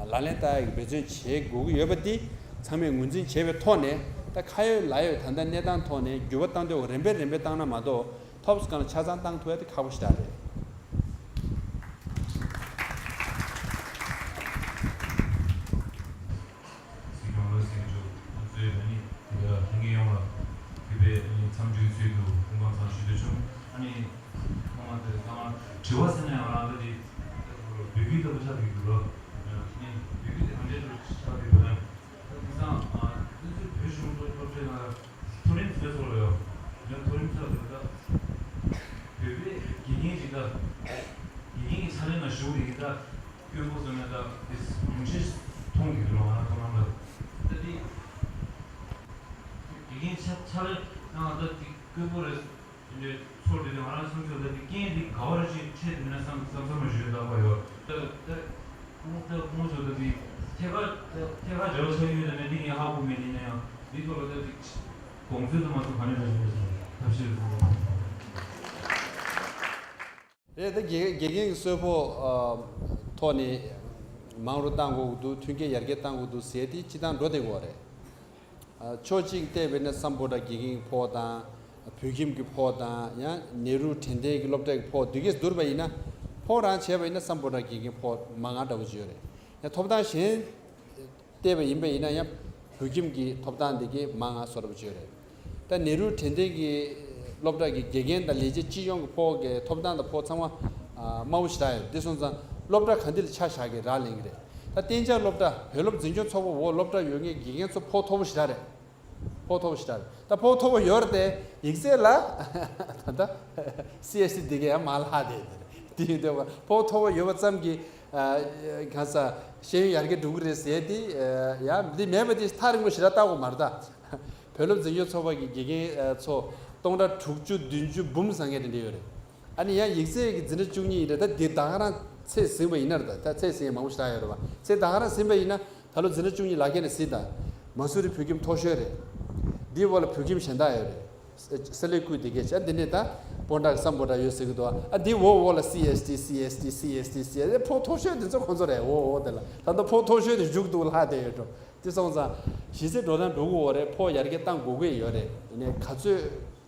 ལག་ལེན་བསྟར་ཡག་གི་འབད་བརྩོན་བྱེད་དགོས་ཀྱི་ཡོད་པ་འདི་ཚང་མས་ངོས་འཛིན་བྱས་པའི་ཐོག་ནས། ད་ཁ་ཡོད་ལག་ཡོད་ད་ལྟ་གནས་སྟངས་ཐོག་ནས་འགྱུར་བ་བཏང་འདོད་རིམ་པས་རིམ་པས་བཏང་ན་མ་གཏོགས། ཐོབ་སྒང་ལ་ཆ་ཚང་བཏང་ཐུབ་ཡ་དེ་ཁག་པོ་ཞེ་དྲག་རེད། སྲིད་སྐྱོང་བློ་སེང་མཆོག་ང་ཚོའི་ཨ་ནི་དེ་ག་ལྷན་རྒྱས་ཡོངས་ལ་གུས་པས་ཨ་ནི་འཚམས་འདྲིའི་ཚུལ་དུ་སྐུ་ཁམས་བཟང་ཞུ་འདོད་བྱུང་། ཨ་ནི་ཁོང་མ་དེ་ཚང་མ་དྲི་བ་ཟེར་ན་ཡང་རང་ད་དེ་བོད་བརྒྱུད་ལྟ་བུ་ཆགས་ཀྱི་འདུག་ལ། ཨ་ནི་བོད་བརྒྱུད་དེ་གང་འདྲས་ཆགས་ཀྱི་འདུག་ན། ད་དེང་སང་ཨ་ང་ཚོའི་བོད་གཞུང་སློབ་གྲྭའི་ནང་མཐོ་རིམ་བཟོས་ཚོགས་ལ་ཡོད། ཡང་མཐོ་རིམ་ཚོགས་ལ་ད་བོད་པའི་དགེ་རྒན་ཅིག་ད་དགེ་རྒན་གྱི་ཕྱག་ལས་ནང་ཞུགས་ཡིན་ད་སྐྱོན་པོ་བཟོས་ན་ད་དེ་ཉུང་ཤས་མཐོང་གི་འདུག་ང་རང་མཐོང་ལམ་ལ། ད་དེ་དགེ་རྒན་ཕྱག་ཕྱག་ལས་ནང་ད་དེ་སྐྱོན་པོ་རེད། དེ་འདྲའི་ཚོར་དེ་དེ་ང་རང་སེམས་ཚོར་ད་དེ་རྐྱེན་དེ་ག་བར་ཅིག་འཕྲད་མིན་ན་བསམ་བསམ་བསམ་མ་ཞུ་ཡོད་ད་པ་ཡོད། ད་ད་ཁོང་ད་ཁོང་ཚོ་ད་དེ་ཐད་ཀར་ད་ཐད་ཀར་འབྲེལ་བ་ཆགས་ཡོད་ད་མེད་དེ་ངས་ཧ་གོ་མེད། དེ་ཡིན་ན་ཡང་འདི་ཐོག་ལ་ད་དེ་ དགོངས་ཚུལ་དུ་མ་གཏོགས་ག་རེ་རེད་ཞུ་ཞུ་ཐབས་ཤེས་རེད། རེད་ད། དགེ་དགེ་རྒན་གྱི་གསོལ་ཕོགས་ཨ་ཐོག་ནས་མང་རུ་གཏང་དགོས་ཀྱི་འདུག་མཐུན་རྐྱེན་ཡར་རྒྱས་གཏང་དགོས་འདུག་ཟེར་དེ་སྤྱི་བཏང་འགྲོ་བསྡད་ཀྱི་ཡོད་རེད། ཨ་ཕྱོགས་གཅིག་བལྟས་པས་ན་སམ་བྷོ་ཊ་དགེ་རྒན་གྱི་ཕོགས་དང་། བོད་ཁྱིམ་གྱི་ཕོགས་དང་། ཡང་ནེ་རུ་དྲན་རྟེན་གྱི་སློབ་གྲྭ་གི་ཕོགས་འདི་གས་བསྡུར་བ་ཡིན་ན། ཕོགས་རང་བྱས་པ་ཡིན་ན་སམ་བྷོ་ཊ་དགེ་རྒན་ཕོགས་མང་ང་འདྲ་བོ་ཅིག་ཡོད་རེད། ཡང་ཐོབ་ཐང་གཞན་བལྟས་པ་ཡིན་པ་ཡིན་ན་ཡང་བོད་ཁྱིམ་གྱི་ཐོབ་ཐང་འདི་གས་མང་ང་བཟོ་འདྲ་བོ་ཅིག་ཡོད་རེད། ད་ནེ་རུ་དྲན་རྟེན་གྱི་སློབ་གྲྭ་གི་དགེ་རྒན་དང་ལས་བྱེད་སྤྱི་ཡོངས་ཀྱི་ཕོགས་ཀྱི་ཐོབ་ཐང་དང་ཕོགས་ཚང་མ་ཨ་དམའ་བོ་ཞེ་དྲག་ཡོད། འདི་སོང་ཙང་སློབ་གྲྭ་ག་འདི་ལ་ཆ་བཞག་གི་རག་ལས་ཀྱི་རེད། ད་གཏན་འཇགས་སློབ་གྲྭ་བོད་སློབ་འཛིན་སྐྱོང་ཚོགས་པ་འོག་སློབ་གྲྭ་ཡོད་མཁན་དགེ་རྒན་ཚོ་ཕོགས་མཐོ་པོ་ཞེ་དྲག་རེད། ཕོགས་མཐོ་པོ་ཞེ་དྲག་རེད། ད་ཕོགས་མཐོ་པོ་ཡོད་རེད་དེ་ཡིག་ཚད་ལ་ད་ལྟ་སི་ཨེཆ་ཌི་འདི་གས་ཡང་མར་ལྷག་བསྡད་ཡོད་རེད། དེ་ཡིན་དུས་ཕོགས་མཐོ་པོ་ཡོད་པ་ཙམ་གྱིས་ཨ་གང་ཟག་ཤེས་ཡོན་ཡར་རྒྱས་འགྲོ་གི་རེད་ཟེར་དེ་ཡང་འདི་མེད་པ་དེ་ཐག་རིང་པོ་ཞེ་དྲག་བལྟ་དགོས་མ་རེད་ད། བོད་སློབ་འཛིན་སྐྱོང་ཚོགས་པ་གི་དགེ་རྒན་ཚོ་སྟོང་ཕྲག་དྲུག་ཅུ་བདུན་ཅུ་འབུམ་ཟེར་མཁན་དེ་འདྲ་ཡོད་རེད། ཨ་ནི་ཡང་ཡིག་ཚད་ཀྱི་འཛིན་གྲྭ་བཅུ་གཉིས་ཡིན་རེད། ད་འདི་ད་ག་རང་ཚད་ཟིན་པ་ཡིན་ན་རེད། ད་ད་ཚད་ཟིན་མང་པོ་ཞེ་དྲག་ཡོད་རེད་བ། ཚད་ད་ག་རང་ཟིན་པ་ཡིན་ན་ད་ལོ་འཛིན་གྲྭ་བཅུ་གཉིས་ལག་ཁྱེར་ནས་ཟིན་ད། མ་སུ་རི་བོད་ཁྱིམ་མཐོ་ཤོས་རེད། འདིའི་འོག་ལ་བོད་ཁྱིམ་གཞན་དག་ཡོད་རེད། ས་ལེ་ཀུ་དེ་གས་ཆ་འདི་ནས་ད་སྤོན་ཊ་སམ་བྷོ་ཊ་ཡོད་ཟེར་གི་འདུག་ཨ་འདིའི་འོག་འོག་ལ་སི་ཨེཆ་ཌི་སི་ཨེཆ་ཌི་སི་ཨེཆ་ཌི་སི་ཨེཆ་ཌི་ཕོགས་མཐོ་ཤོས་དེ་ཚོ་ཁོང་ཚོ་རེད། འོག་འོག་དེ་ལ་ད་ལྟ་ཕོགས་མཐོ་ཤོས་དེ་མཇུག་ཏུ་ལྷག་བསྡད་ཡོད་འགྲོ། དེ་སོང་ཙང་གཞི་རྩའི་འགྲོ་སྟངས་འགྲོ་གི་ཡོད་རེད། ཕོགས་ཡར་རྒྱས་གཏང་དགོས་ཀྱི་ཡོད་རེད། ཡིན་ནའི་ག་ཚོད་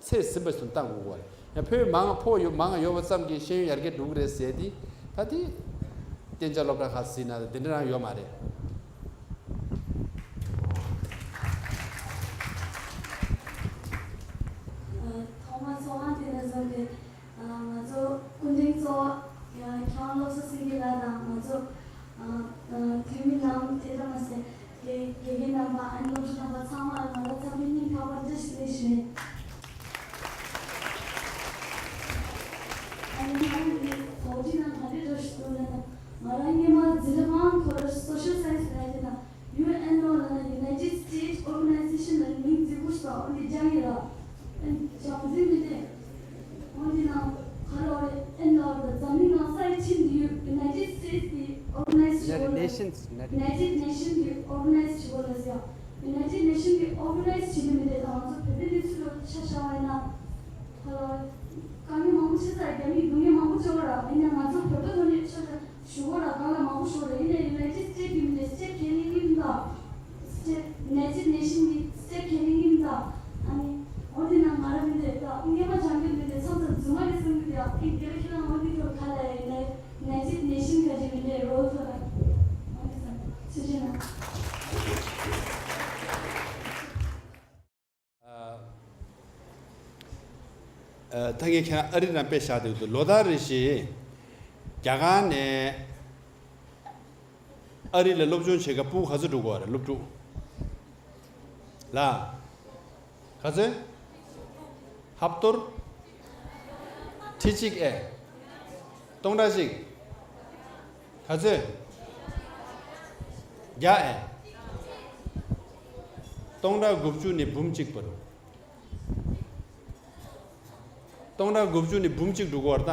ཚད་ཟིན་པ་ཞིག་གཏང་དགོས་ཀྱི་ཡོད་རེད། ཡང་ཕོགས་མང་ཕོགས་ཡོད་མང་ཡོད་པ་ཙམ་གྱིས་ཤེས་ཡོན་ཡར་རྒྱས་འགྲོ་གི་རེད་ཟེར་དེ་ད་དེ་གཏན་འཇགས་སློབ་གྲྭ་ཁག་ཟིན་ན་དེ་འདྲ་རང་ཡོད་མ་རེད། ཐོག་མར་ཚོགས་ཁང་དེ་ནས་བཟུང་སྟེ། ང་ཚོ་སྐུ་མགྲོན་གཙོ་བོ་ཁྱེད་རང་སློབ་གསོ་སྲིད་སྐྱོང་ལགས་དང་ང་ཚོ་འཐུས་མི་རྣམས་དེ་ལྟར་མ་ཟད་དེ་དགེ་རྒན་རྣམ་པ་ཨ་ནི་སློབ་ཕྲུག་རྣམ་པ་ཚང་མར་ང་རང་ཚང་མའི་སྙིང་ཐག་པར་བཀྲ་ཤིས་བདེ་ལེགས་ཞུ། ཨ་ནི་ང་རང་གི་གོ་སྒྲིག་ནང་ག་འདྲས་འགྲོ་ཞིག་འདུག་ལབ་ན། ང་རང་སྔོན་མ་འཛིན་གྲྭ་དང་པོ་རུ་Social Science་ལ་ཡིན་ན། ཡུ་ཨེན་ཨོ་ལབ་ན་United States Organization་ལ་མིང་རྫིག་པོ་ཞིག་དང་འོ་འདི་རྒྱག་ཡིན་ར། ཨེ་ཞང་འཛིན་མི་འདི། འོ་འདི་ནང་ག་རེ་འོ་རེད་ཨེ་ནོ་ར་འཛམ་གླིང་ནང་ས་ཡི་ཁྲིམས་འདི་ཡུ་United States་གི་Organize་བྱེད་United སྒོ་ལ། Nations United United Nation་གི་Organize་བྱེད་སྒོ་ལ་ཟེར། United Nation་གི་Organize་བྱེད་ཀྱི་མི་འདི་དང་ང་ཚོ་བོད་པའི་གནས་ཚུལ་ལ་ཆ་བཞག་པ་ཡིན་ན། ག་རེ་འོ་རེད། དཀའ་ངལ་མང་པོ་ཆེ་ས་རྒྱ་མིས་སྡུག་བསྔལ་མང་པོ་བྱེད་པ་ར་ཡིན་ན་ང་ཚོ་བོད་པ་ཚོ་ནི་ཆ་བཞག་ཞུ་གོ་ར་གང་ལ་མང་པོ་ཞུ་གོ་ར་ཡིན་ནའི་United States་གི་མི་འདི་State་ཁས་ལེན་གྱི་མི་འདུག State United Nation་གི་State་ཁས་ལེན་གྱི་མི་འདུག་ཨ་ནི་འོ་དེ་ན་ང་ར་མི་འདི་ད་སྔོན་མ་སྦྱང་གི་མི་འདི་མཚམས་མཚམས་རྫུན་མ་རེད་བསམ་གི་འདུག་ཨ་ནི་དེ་ལ་ཁྱེད་རང་འོ་དེ་ཐོག་ག་ལ་ཡིན་ནའི་United Nation་ག་ཅིག་མི་འདི་རོལ་ཐོག་ལ་འོ་དེ་ས་ཚུལ་བཞིན་ན། ཨ། ཨ། ད་ངས་ཁྱེད་རང་ཨ་རི་རང་དཔེ་བཞག་འདུག་ལོ་ལྟར་རེ་བཞིན་རྒྱ་གར་ནས་ཨ་རི་ལ་སློབ་སྦྱོང་བྱེད་མཁན་སྤུ་གུ་ག་ཚོད་འགྲོ་གི་ཡོད་རེད། སློབ་ཕྲུག་ལ། ག་ཚོད། ཧབ་ཏོར། ཁྲི་གཅིག་ཨེ། སྟོང་ཕྲག་གཅིག་ག་ཚོད། བརྒྱ་ཨེ། སྟོང་ཕྲག་དགུ་བཅུ་ནས་འབུམ་གཅིག་བར། སྟོང་ཕྲག་དགུ་བཅུ་ནས་འབུམ་གཅིག་འགྲོ་གི་ཡོད་རེད་ད།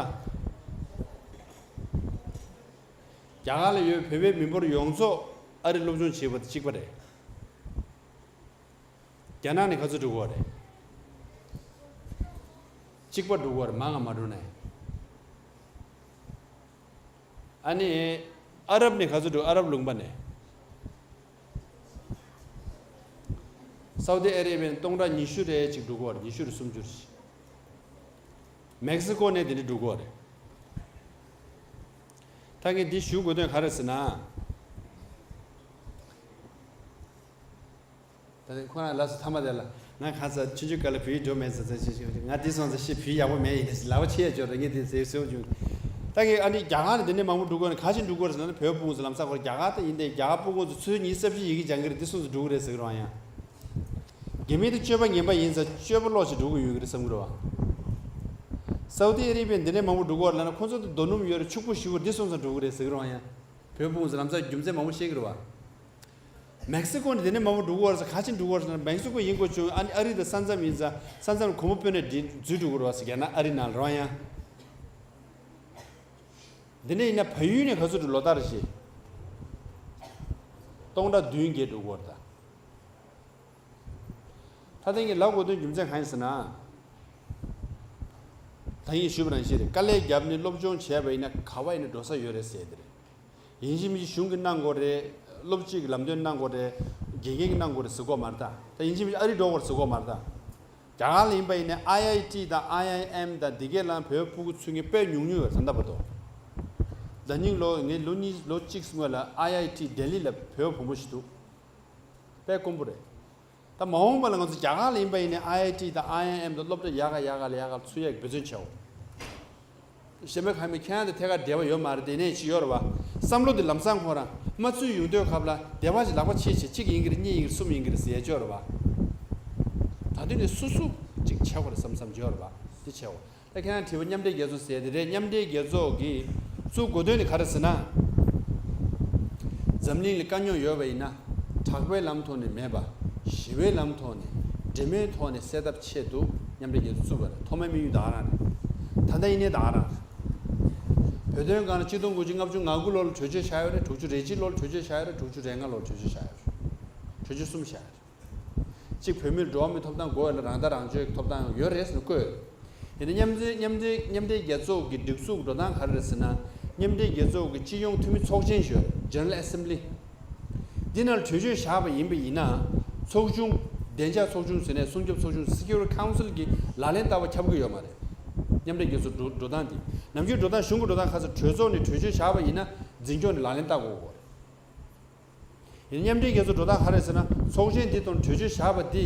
རྒྱ་གར་ལ་ཡོད་བོད་པའི་མི་འབོར་ཡོངས་རྫོགས་ཨ་རི་སློབ་སྦྱོང་བྱེད་པ་དང་གཅིག་པ་རེད། རྒྱ་ནག་ནས་ག་ཚོད་འགྲོ་གི་ཡོད་རེད། གཅིག་པ་འགྲོ་གི་ཡོད་རེད། མང་ང་མ་འགྲོ་ནས། ཨ་ནི། ཨ་རབ་ནས་ག་ཚོད་འགྲོ། ཨ་རབ་ལུང་པ་ནས། སའུ་ཏི་ཨ་རེ་བི་ཡན་སྟོང་ཕྲག་ཉི་ཤུ་རེ་གཅིག་འགྲོ་གི་ཡོད་རེད། ཉི་ཤུ་རེ་སུམ་ཅུ་རེ། མེག་སི་ཀོ་ནས་དེ་འདྲ་འགྲོ་གི་ཡོད་རེད། ད་ངས་འདི་ཞུ་དགོས་དོན་ག་རེ་ཟེར་ན། ད་ནི་ཁོ་རང་ལབ་སོང་། མཐའ་མ་དེ་ལ་ང་གང་ཟག་ཆུང་ཆུང་སྐབས་ལ་བོད་ཡིག་འགྲོ་མེད་ཟེར་ཟེར་ཞེས་ཞུས། ང་འདི་སོང་ཙང་ཤི་བོད་ཡག་པོ་མེད་ཡིན་ཟེར་ལབ་པ་ཆེ་ཡ་འབྱོར་རེད། ངས་དེ་ཟེར་ཟེར་བྱུང་། ད་གི་ཨ་ནི་རྒྱ་གར་ནས་དེ་ནས་མང་པོ་འགྲོ་དགོས་ན་ག་ཅིག་འགྲོ་དགོས་རེད་ཟེར་ན། བོད་ཕྲུག་ཚོ་ལམ་སང་ཁོ་རྒྱ་གར་ད་ཡིན་ཏེ་རྒྱ་གར་ཕྲུ་གུ་ཚོ་ཚོས་ཉི་ཤུ་རྩ་བཞི་ཡི་གེ་སྦྱང་གི་རེད། འདི་སོང་ཙང་འགྲོ་གི་རེད་ཟེར་གི་རང་ཡང་། རྒྱ་མི་དེ་སྤྱོད་པ་ངན་པ་ཡིན་ཙང་སྤྱོད་པ་ལོག་ཅིག་འགྲོ་གི་ཡོད་གི་རེད་བསམ་གི་རེད་བ། སའུ་ཏི་ཨ་རེ་བི་ཡན་འདི་ནས་མང་པོ་འགྲོ་གི་རེད་ལབ་ན་ཁོ་ཚོ་དེ་རྡོ་སྣུམ་ཡོད་རེད། ཕྱུག་པོ་ཞེ་པོ་རེད། འདི་སོང་ཙང་འགྲོ་གི་རེད་ཟེར་གི་རེད་བ་ཡང་། བོད་ཕྲུ་གུ་ཚོ་ལམ་སང་རྒྱུ་མཚན་མང་པོ་བཤད་གི་རེད་བ། མེག་སི་ཀོ་ནས་དེ་ནས་མང་པོ་འགྲོ་གི་རེད་ཟེར། ག་ཅིག་འགྲོ་གི་རེད་ཟེར་ན་མེག་སི་ཀོ་ཡིན་དགོས་བྱུང་། ཨ་ནི་ཨ་རི་དང་ས་མཚམས་ཡིན་ཙང་ས་མཚམས་གོང་བུ་སྤོས་ནས་འཛུལ་འགྲོ་གི་རེད་བ་ཟེར། རྒྱ་ནག་ཨ་རི་ནང་ལ་རང་ཡང་། འདི་ནས་ཡིན་ན་བལ་ཡུལ་ནས་ག་ཚོད་འགྲོ། ལོ་ལྟར་བཞིན་སྟོང་ཕྲག་བདུན་བརྒྱད་འགྲོ་གི་རེད་ད། ད་ཐེངས་ཀྱི་ལབ་དགོས་དོན་རྒྱུ་མཚན་གང་ཡིན་ཟེར་ན། ད་ཡིན་ཞུས་པ་ནང་བཞིན་རེད། དཀའ་ལས་བརྒྱབ་ནས་སློབ་སྦྱོང་བྱས་པ་ཡིན་ན་ག་བ་ཡིན་ན་འགྲོ་ས་ཡོད་རེད་ཟེར་དེ་རེད། ཡིན་གཅིག་མིན་གཅིག་གཞུང་གིས་གནང་དགོས་རེད། སློབ་སྤྱི་གིས་ལམ་སྟོན་གནང་དགོས་རེད། དགེ་རྒན་གྱིས་གནང་དགོས་རེད་ཟེར་གོ་མ་རེད་ད། ད་ཡིན་གཅིག་མིན་གཅིག་ཨ་རི་འགྲོ་དགོས་རེད་ཟེར་གོ་མ་རེད་ད། རྒྱ་གར་ལ་ཡིན་པ་ཡིན་ན་ཨའི་ཨའི་ཊི་དང་ཨའི་ཨའི་ཨེམ་དང་འདི་གའི་ལམ་བོད་ཕྲུ་གུ་ཚུད་མཁན་དཔེ་ཉུང་ཉུང་ཡོད་རེད་ད་ལྟ་བར་དུ། ཟླ་ཉིན་ལོ་ངས་ལོ་གཉིས་ལོ་གཅིག་སྔོན་ལ་ཨའི་ཨའི་ཊི་ལྡི་ལི་ལ་བོད་བུ་མོ་ཞིག་འདུག་དཔེ་དཀོན་པོ་རེད། ད་མ་འོངས་པ་ལ་ང་ཚོ་རྒྱ་གར་ལ་ཡིན་པ་ཡིན་ན་ཨའི་ཨའི་ཊི་དང་ཨའི་ཨའི་ཨེམ་དང་སློབ་གྲྭ་ཡག་ག་ཡག་ག་ལ་ཡག་ག་ཚུད་ཡག་འབད་བརྩོན་བྱའོ། གཞན་པ་གང་མིན་ཁྱེད་རང་དང་ཐད་ཀར་འབྲེལ་བ་ཡོད་མ་རེད་དེ་ནས་ཅི་ཡོད་རེད་བ། བསམ་བློ་དེ་ལམ་སང་ཁོ་རང་མ་ཚུད་ཡོང་དུས་སྐབས་ལ་སྡེ་བ་ཞིག་ལག་པ་ཕྱེས་བྱས་གཅིག་ཡིན་གྱི་རེད་གཉིས་ཡིན་གྱི་རེད་གསུམ་ཡིན་གྱི་རེད་ཟེར་ཡ་ཅི་ཡོད་རེད་བ། ད་དུས་ནས་སོ་སོ་ཅིག་བྱེད་དགོས་རེད་བསམ་བསམ་ཅི་ཡོད་རེད་བ། དེ་བྱེད་དགོས། ད་ཁྱེད་རང་དྲི་བ་མཉམ་འབྲེལ་རྒྱལ་ཚོགས་ཟེར་དེ་རེད། མཉམ་འབྲེལ་རྒྱལ་ཚོགས་ཀྱིས་བཙུགས་དགོས་དོན་ནི་ག་རེ་ཟེར་ན། འཛམ་གླིང་ལ་དཀའ་རྙོག་ཡོད་པ་ཡིན་ན། དྲག་པོའི་ལམ་ཐོག་ནས་མེད་པ། ཞི་བའི་ལམ་ཐོག་ནས། འབྲེལ་མོལ་ཐོག་ནས་སེལ་ཐབས་ཆེད་དུ་མཉམ་འབྲེལ་རྒྱལ་ཚོགས་བཙུགས་པ་རེད། ཐོག་མའི་དམིགས་ཡུལ་ད་ག་རང་རེད། ད་ལྟ་ཡིན་ནའི་ད་ག་རང་རེད། བོད་དོན་སྒང་ལ་ཆིག་སྟོང་དགུ་བརྒྱ་ལྔ་བཅུ་ང་དགུ་ལོ་ལ་གྲོས་ཆོད་བཞག་ཡོད་རེད། དྲུག་ཅུ་རེ་གཅིག་ལོ་ལ་གྲོས་ཆོད་བཞག་ཡོད་རེད། དྲུག་ཅུ་རེ་ལྔ་ལོ་ལ་གྲོས་ཆོད་བཞག་ཡོད་རེད། གྲོས་ཆོད་གསུམ་བཞག་ཡོད་རེད། གཅིག་བོད་མིར་འགྲོ་བ་མིའི་ཐོབ་ཐང་དགོས་ཡ་ལ་རང་ཐག་རང་གཅོད་ཀྱི་ཐོབ་ཐང་ཡོད་རེད་ཟེར་ནས་བཀོད་ཡོད་རེད། དེ་ནས་མཉམ་འབྲེལ་མཉམ་འབྲེལ་མཉམ་འབྲེལ་རྒྱལ་ཚོགས་ཀྱི་སྒྲིག་འཛུགས་འགྲོ་སྟངས་ག་རེ་རེད་ཟེར་ན། མཉམ་འབྲེལ་རྒྱལ་ཚོགས་ཀྱི་སྤྱི་ཡོངས་འཐུས་མི་ཚོགས་ཆེན་ཞུ་ཡ་རེད། General Assembly། འདི་ནང་ལ་གྲོས་ཆོད་བཞག་པ་ཡིན་པ་ཡིན་ན། ཚོགས་ཆུང་། བདེ་འཇགས་ཚོགས་ཆུང་ཟེར་ནས་སྲུང་སྐྱོབ་ཚོགས་ཆུང་Security Council གྱི་ལག་ལེན་བསྟར་བ་ཁྱབ་ཀྱི་ཡོད་མ་རེད། མཉམ་འབྲེལ་རྒྱལ་ཚོགས་འགྲོ་འགྲོ་སྟངས་འདི། ནམ་རྒྱུན་འགྲོ་སྟངས་གཞུང་གི་འགྲོ་སྟངས་ཁ་ཚ་གྲོས་ཚོགས་ནས་གྲོས་ཆོད་བཞག་པ་ཡིན་ན་འཛིན་སྐྱོང་ནས་ལག་ལེན་བསྟར་དགོས་ཀྱི་ཡོད་རེད། ཡིན་མཉམ་འབྲེལ་རྒྱལ་ཚོགས་འགྲོ་སྟངས་ག་རེ་ཟེར་ན། ཚོགས་ཆེན་འདི་དང་གྲོས་ཆོད་བཞག་པ་འདི་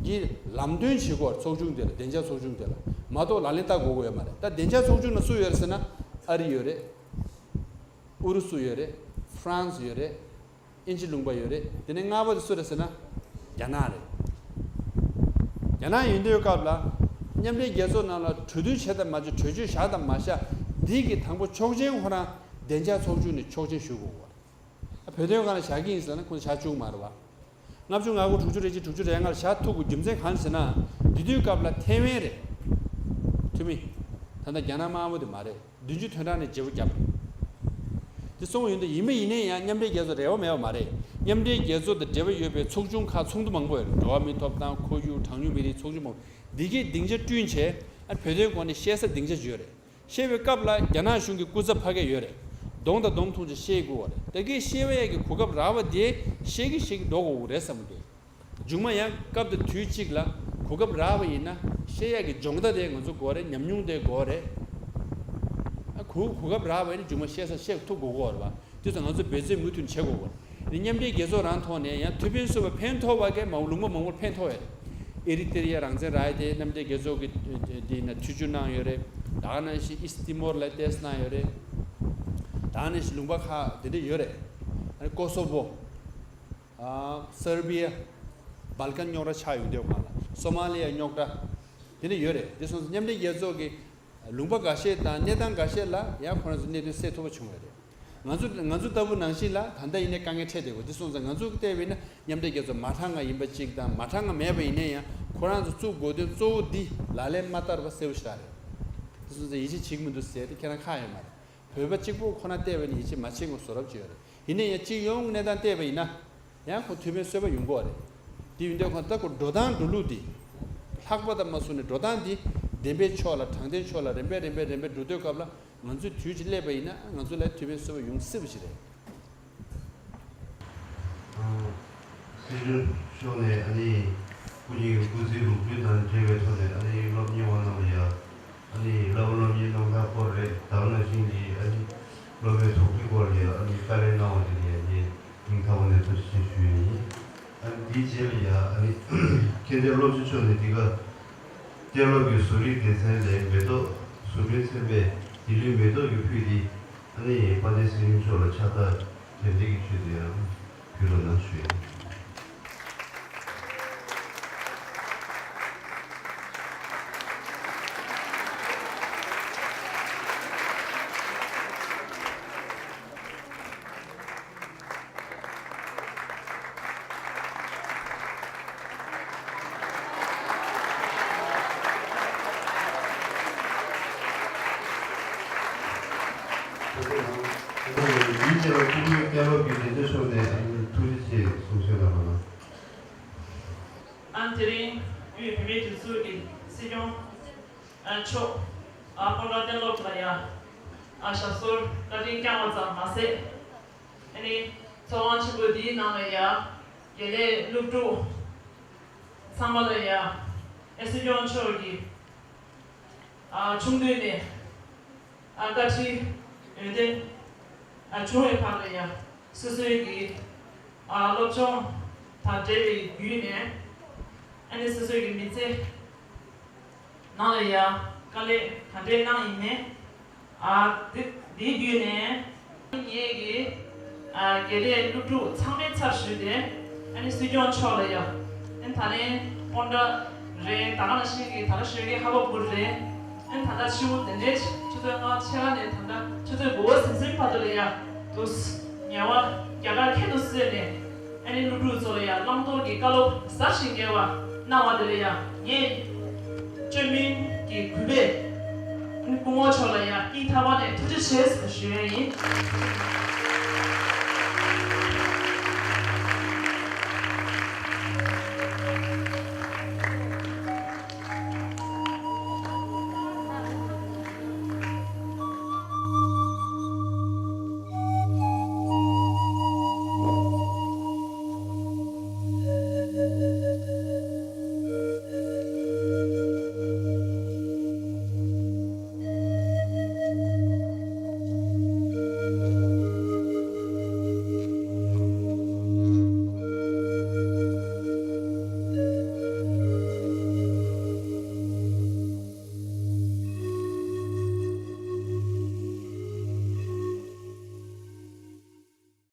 གི་ལམ་སྟོན་བྱེད་དགོས། ཚོགས་ཆུང་དེ་ལ། བདེ་འཇགས་ཚོགས་ཆུང་དེ་ལ་མ་གཏོགས་ལག་ལེན་བསྟར་དགོས་ཀྱི་ཡོད་མ་རེད། ད་བདེ་འཇགས་ཚོགས་ཆུང་ནང་སུ་ཡོད་རེད་ཟེར་ན། ཨ་རི་ཡོད་རེད། ཨུ་རུ་སུ་ཡོད་རེད། ཧྥ་རན་སི་ཡོད་རེད། དབྱིན་ཇི་ལུང་པ་ཡོད་རེད། དེ་ནས་ལྔ་པ་དེ་སུ་རེད་ཟེར་ན། རྒྱ་ནག་རེད། རྒྱ་ནག་ཡིན་དུས་སྐབས་ལ་མཉམ་འབྲེལ་རྒྱལ་ཚོགས་ནང་ལ་གྲོས་བསྡུར་བྱས་དང་མ་བྱས། གྲོས་ཆོད་བཞག་དང་མ་བཞག་འདི་གི་དང་པོ་ཆོག་མཆན་ཁོ་རང་བདེ་འཇགས་ཚོགས་ཆུང་ནས་ཆོག་མཆན་ཞུ་དགོས་པ་རེད། བོད་དོན་སྒང་ལ་བཞག་གི་ཡིན་ཟེར་ན་ཁོང་ཚོ་བཞག་བཅུག་མ་རེད་བ། ལྔ་བཅུ་ང་དགུ། དྲུག་ཅུ་རེ་གཅིག། དྲུག་ཅུ་རེ་ལྔ་ལ་བཞག་ཐུབ་དགོས་རྒྱུ་མཚན་གང་ཟེར་ན། དེ་དུས་སྐབས་ལ་ཐེ་ཝན་རེད། འཐུས་མི། ད་ལྟ་རྒྱ་ནག་དམར་པོ་དེ་མ་རེད། བདུན་ཅུ་དོན་གྲངས་ནས་བརྗེ་པོ་བརྒྱབ་རེད། དེ་སོང་ཡོང་དུས་ཡིན་པ་ཡིན་ནའི་ཡང་མཉམ་འབྲེལ་རྒྱལ་ཚོགས་རེ་བ་མེད་པ་མ་རེད། མཉམ་འབྲེལ་རྒྱལ་ཚོགས་དང་འབྲེལ་བ་ཡོད་པའི་ཚོགས་ཆུང་ཁག་ཚོགས་འདུ་མང་པོ་ཡོད་རེད། འགྲོ་བ་མིའི་ཐོབ་ཐང་། ཁོར་ཡུག། གྲངས་ཉུང་མི་རིགས་ཚོགས་ཆུང་མང་པོ། འདི་གའི་སྡིངས་ཆ་བསྐྲུན་བྱས། ཨ། བོད་དོན་སྐོར་ནས་བཤད་ས་སྡིངས་ཆ་ཅིག་ཡོད་རེད། བཤད་པའི་སྐབས་ལ་རྒྱ་ནག་གཞུང་གི་སྐུ་ཚབ་ཕ་གིར་ཡོད་རེད། གདོང་དང་གདོང་མཐོང་བྱས་བཤད་དགོས་པ་རེད། ད་གིན་བཤད་པ་ཡག་གི་གོ་སྐབས་རག་པ་དེ་བཤད་གི་བཤད་གི་འགྲོ་དགོས་རེད་བསམ་གི་འདུག་མཇུག་མ་ཡང་སྐབས་དང་དུས་གཅིག་ལ་གོ་སྐབས་རག་པ་ཡིན་ན་བཤད་ཡག་གི་སྦྱོང་བརྡར་དེ་ང་ཚོ་དགོས་རེད། ཉམས་མྱོང་དེ་དགོས་རེད། ཨ། གོ་གོ་སྐབས་རག་པ་ཡིན་ན་མཇུག་མ་བཤད་ས་བཤད་ཐུབ་དགོས་ཀྱི་ཡོད་རེད་བ། དེ་ཚོ་ང་ཚོ་འབད་བརྩོན་མུ་མཐུད་བྱེད་དགོས་པ་རེད། དེ་མཉམ་འབྲེལ་རྒྱལ་ཚོགས་རང་ཐོག་ནས་ཡང་ཐུབ་ཕན་གསོས་པ་ཕན་ཐོགས་པ་གས་མང་པོ་ལུང་པ་མང་པོར་ཕན་ཐོགས་ཡོད་རེད། ཨེ་རི་ཏི་རི་ཡ་རང་བཙན་རག་ཡས་དེ་མཉམ་འབྲེལ་རྒྱལ་ཚོགས་ཀྱིས་དེ་ན་ཐུགས་རྒྱུས་གནང་ཡོད་རེད། ད་ག་ནང་བཞིན་ཨིསི་ཏི་མོར་ལ་ཏེས་གནང་ཡོད་རེད། ད་ག་ནང་བཞིན་ལུང་པ་ཁག་དེ་འདྲ་ཡོད་རེད། ཨ་ནི་ཀོ་སོ་བོ། ཨ། སར་བི་ཡ། སྦལ་ཀན་རྙོག་དྲ་ཆགས་ཡོང་དུས་སྒང་ལ། སོ་མ་ལི་ཡ་རྙོག་དྲ། དེ་འདྲ་ཡོད་རེད། དེ་སོང་ཙང་མཉམ་འབྲེལ་རྒྱལ་ཚོགས་ཀྱི་ལུང་པ་འགའ་ཤས་དང་གནས་སྟངས་འགའ་ཤས་ལ་ཡང་ཁོ་རང་ཚོ་གནད་དོན་སེལ་ཐུབ་པ་བྱུང་ཡོད་རེད། ང་ཚོ་ང་ཚོ་ལྟ་བུ་ནང་བཞིན་ལ་ད་ལྟ་ཡིན་ནའི་དཀའ་ངལ་འཕྲད་བསྡད་ཡོད། དེ་སོང་ཙང་ང་ཚོ་བལྟས་པ་ཡིན་ན་མཉམ་འབྲེལ་རྒྱལ་ཚོགས་མ་གྲངས་ང་ཡིན་པ་གཅིག་དང་། མ་གྲངས་ང་མེད་པ་ཡིན་ན་ཡང་ཁོ་རང་ཚོ་བཙུགས་དགོས་དོན་གཙོ་བོ་འདི་ལག་ལེན་མ་བསྟར་བ་གསལ་པོ་ཞེ་དྲག་རེད། དེ་སོང་ཙང་ཡིད་ཆེས་བྱེད་ཀྱི་མི་འདུག་ཟེར་དེ་ཁྱེད་རང་ཁག་ཡོད་མ་རེད། བོད་པ་གཅིག་པོ་ཁོ་ན་བལྟས་པ་ཡིན་ན་ཡིད་ཆེས་མ་བྱེད་དགོས་བཟོ་འདྲ་ཅིག་ཡོད་རེད། ཡིན་ན་ཡང་སྤྱི་ཡོངས་གནས་སྟངས་བལྟས་པ་ཡིན་ན། ཡང་ཁོ་ཐུགས་ཕན་གསོས་པ་ཡོང་གི་ཡོད་རེད། དེ་ཡིན་དུས་ཁོ་ད་ཁོ་འགྲོ་སྟངས་འགྲོ་ལུགས་དེ། ལྷག་པ་དང་མ་སོང་ནས་འགྲོ་སྟངས་དེ་བདེན་པའི་ཕྱོགས་ལ། དྲང་བདེན་ཕྱོགས་ལ་རིམ་པས་རིམ་པས་རིམ་པས་འགྲོ་དུས་སྐབས་ལ་ང་ཚོས་དུས་ཅིག་སླེབས་པ་ཡིན་ན་ང་ཚོ་ལ་ཐུགས་ཕན་གསོས་པ་ཡོང་སྲིད་པ་ཞིག་རེད། སྲིད་སྐྱོང་མཆོག་ནས་ཨ་ནི་སྐུ་ཉིད་ཀྱི་སྐུ་ཚེའི་མུ་མཐུད་དང་འབྲེལ་བའི་ཐོག་ནས་ཨ་ནི་སློབ་གཉེར་བ་རྣམས་ལ་ཡ། ཨ་ནི་སློབ་སློབ་གཉེར་གནང་སྟངས་སྐོར་རེད། ད་ག་ནང་བཞིན་གྱི་ཨ་ནི་སློབ་མའི་དོགས་འདྲི་སྐོར་ལ་ཡ་ཨ་ནི་བཀའ་ལན་གནང་བ་དེ་ལ་ཡ་ངས་སྙིང་ཐག་པ་ནས་ཐུགས་རྗེ་ཆེ་ཞུ་ཡ་ཡིན། ཨ་ནི་དེའི་རྗེས་ལ་ཡ་ཨ་ནི་མཁྱེན་བརྩེ་བློ་གྲོས་མཆོག་ནས་འདི་ག་གཏེར་སློབ་ཀྱི་བཟོ་རིག་སྡེ་ཚན་ལས་མེ་ཏོག་བཟོ་སྐྲུན་ཚན་པས་འདི་ལོའི་མེ་ཏོག་གི་ཕུད་འདི་ཨ་ནི་དཔལ་ལྡན་སྲིད་སྐྱོང་མཆོག་ལ་ཕྱག་རྟགས་དེབ་འདི་གི་ཆེད་དུ་ཡང་། ཕུལ་རོགས་གནང་ཞུ་ཡ། ཡིན་ཅེས་པ་སྐུ་མགྲོན་དཔོན་སློབ་ཀྱི་ལས་བྱེད་ཚོ་ནས་ཐུགས་རྗེ་ཆེ་གསུང་བཤད་གནང་རོགས་གནང་། དེ་རིང་དབུས་བོད་མིའི་སྒྲིག་འཛུགས་ཀྱི་སྲིད་སྐྱོང་མཆོག་སྤོན་ཊ་བསྟན་སློབ་ལགས་ལ་ཡང་ཞབས་སོར་བཀའ་དྲིན་བསྐྱངས་པ་ཙམ་མ་ཟད། ཨ་ནི་ཚོགས་ཁང་ཆེན་པོ་འདིའི་ནང་ལ་ཡང་དགེ་ལས་སློབ་ཕྲུག་ཚང་མ་ལ་ཡང་ཨ་སྲིད་སྐྱོང་མཆོག་གིས་ཨ་ཆུང་དུས་ནས་ཨ་བཀའ་དྲིན་ཡོན་ཏན་ཨ་བྱུང་བའི་བར་ལ་ཡང་སོ་སོའི་གི་ཨ་སློབ་སྦྱོང་དང་འབྲེལ་བའི་བརྒྱུད་ནས་ཨ་ནི་སོ་སོའི་གི་མི་ཚེ་ནང་ལ་ཡང་དཀའ་ལས་ག་འདྲས་གནང་ཡིན་མིན། ཨ་དེ་དེའི་བརྒྱུད་ནས་ངེད་ཀྱི་ཨ་དགེ་ལས་སློབ་ཕྲུག་ཚང་མའི་ཚབ་ཞུས་ཏེ་ཨ་ནི་སྲིད་སྐྱོང་མཆོག་ལ་ཡང་ཨ་ནི་ད་ལན་སྤོན་ཊ་རེད། ད་ག་ནང་བཞིན་གྱི་ད་ལྟ་ཞོགས་ཀས་ཧ་པ་བུ་རེད། ཨ་ནི་ད་ལྟ་ཕྱི་པོ་དེ་འདྲའི་ཆུ་ཚོད་ལྔ་ཕྱེད་ཀ་ནས་ད་ལྟ་ཆུ་ཚོད་དགུ་པ་ཟིན་ཟིན་བར་དུ་ལ་ཡང་དུ་ཉལ་བ་རྒྱ་གར་ཁྱད་དུ་བསད་ནས། ཨ་ནི་སློབ་ཕྲུག་ཚོ་ལ་ཡང་བླང་དོར་གྱི་བཀའ་སློབ་ཟབ་ཞིང་རྒྱས་པ་གནང་བ་དེ་ལ་ཡང་ངས་བཅོས་མིན་གྱི་གུས་པས་ཨ་ནི་སྐུ་ངོ་མཆོག་ལ་ཡང་སྙིང་ཐག་པ་ནས་ཐུགས་རྗེ་ཆེ་ཞུ་ཡ་ཡིན།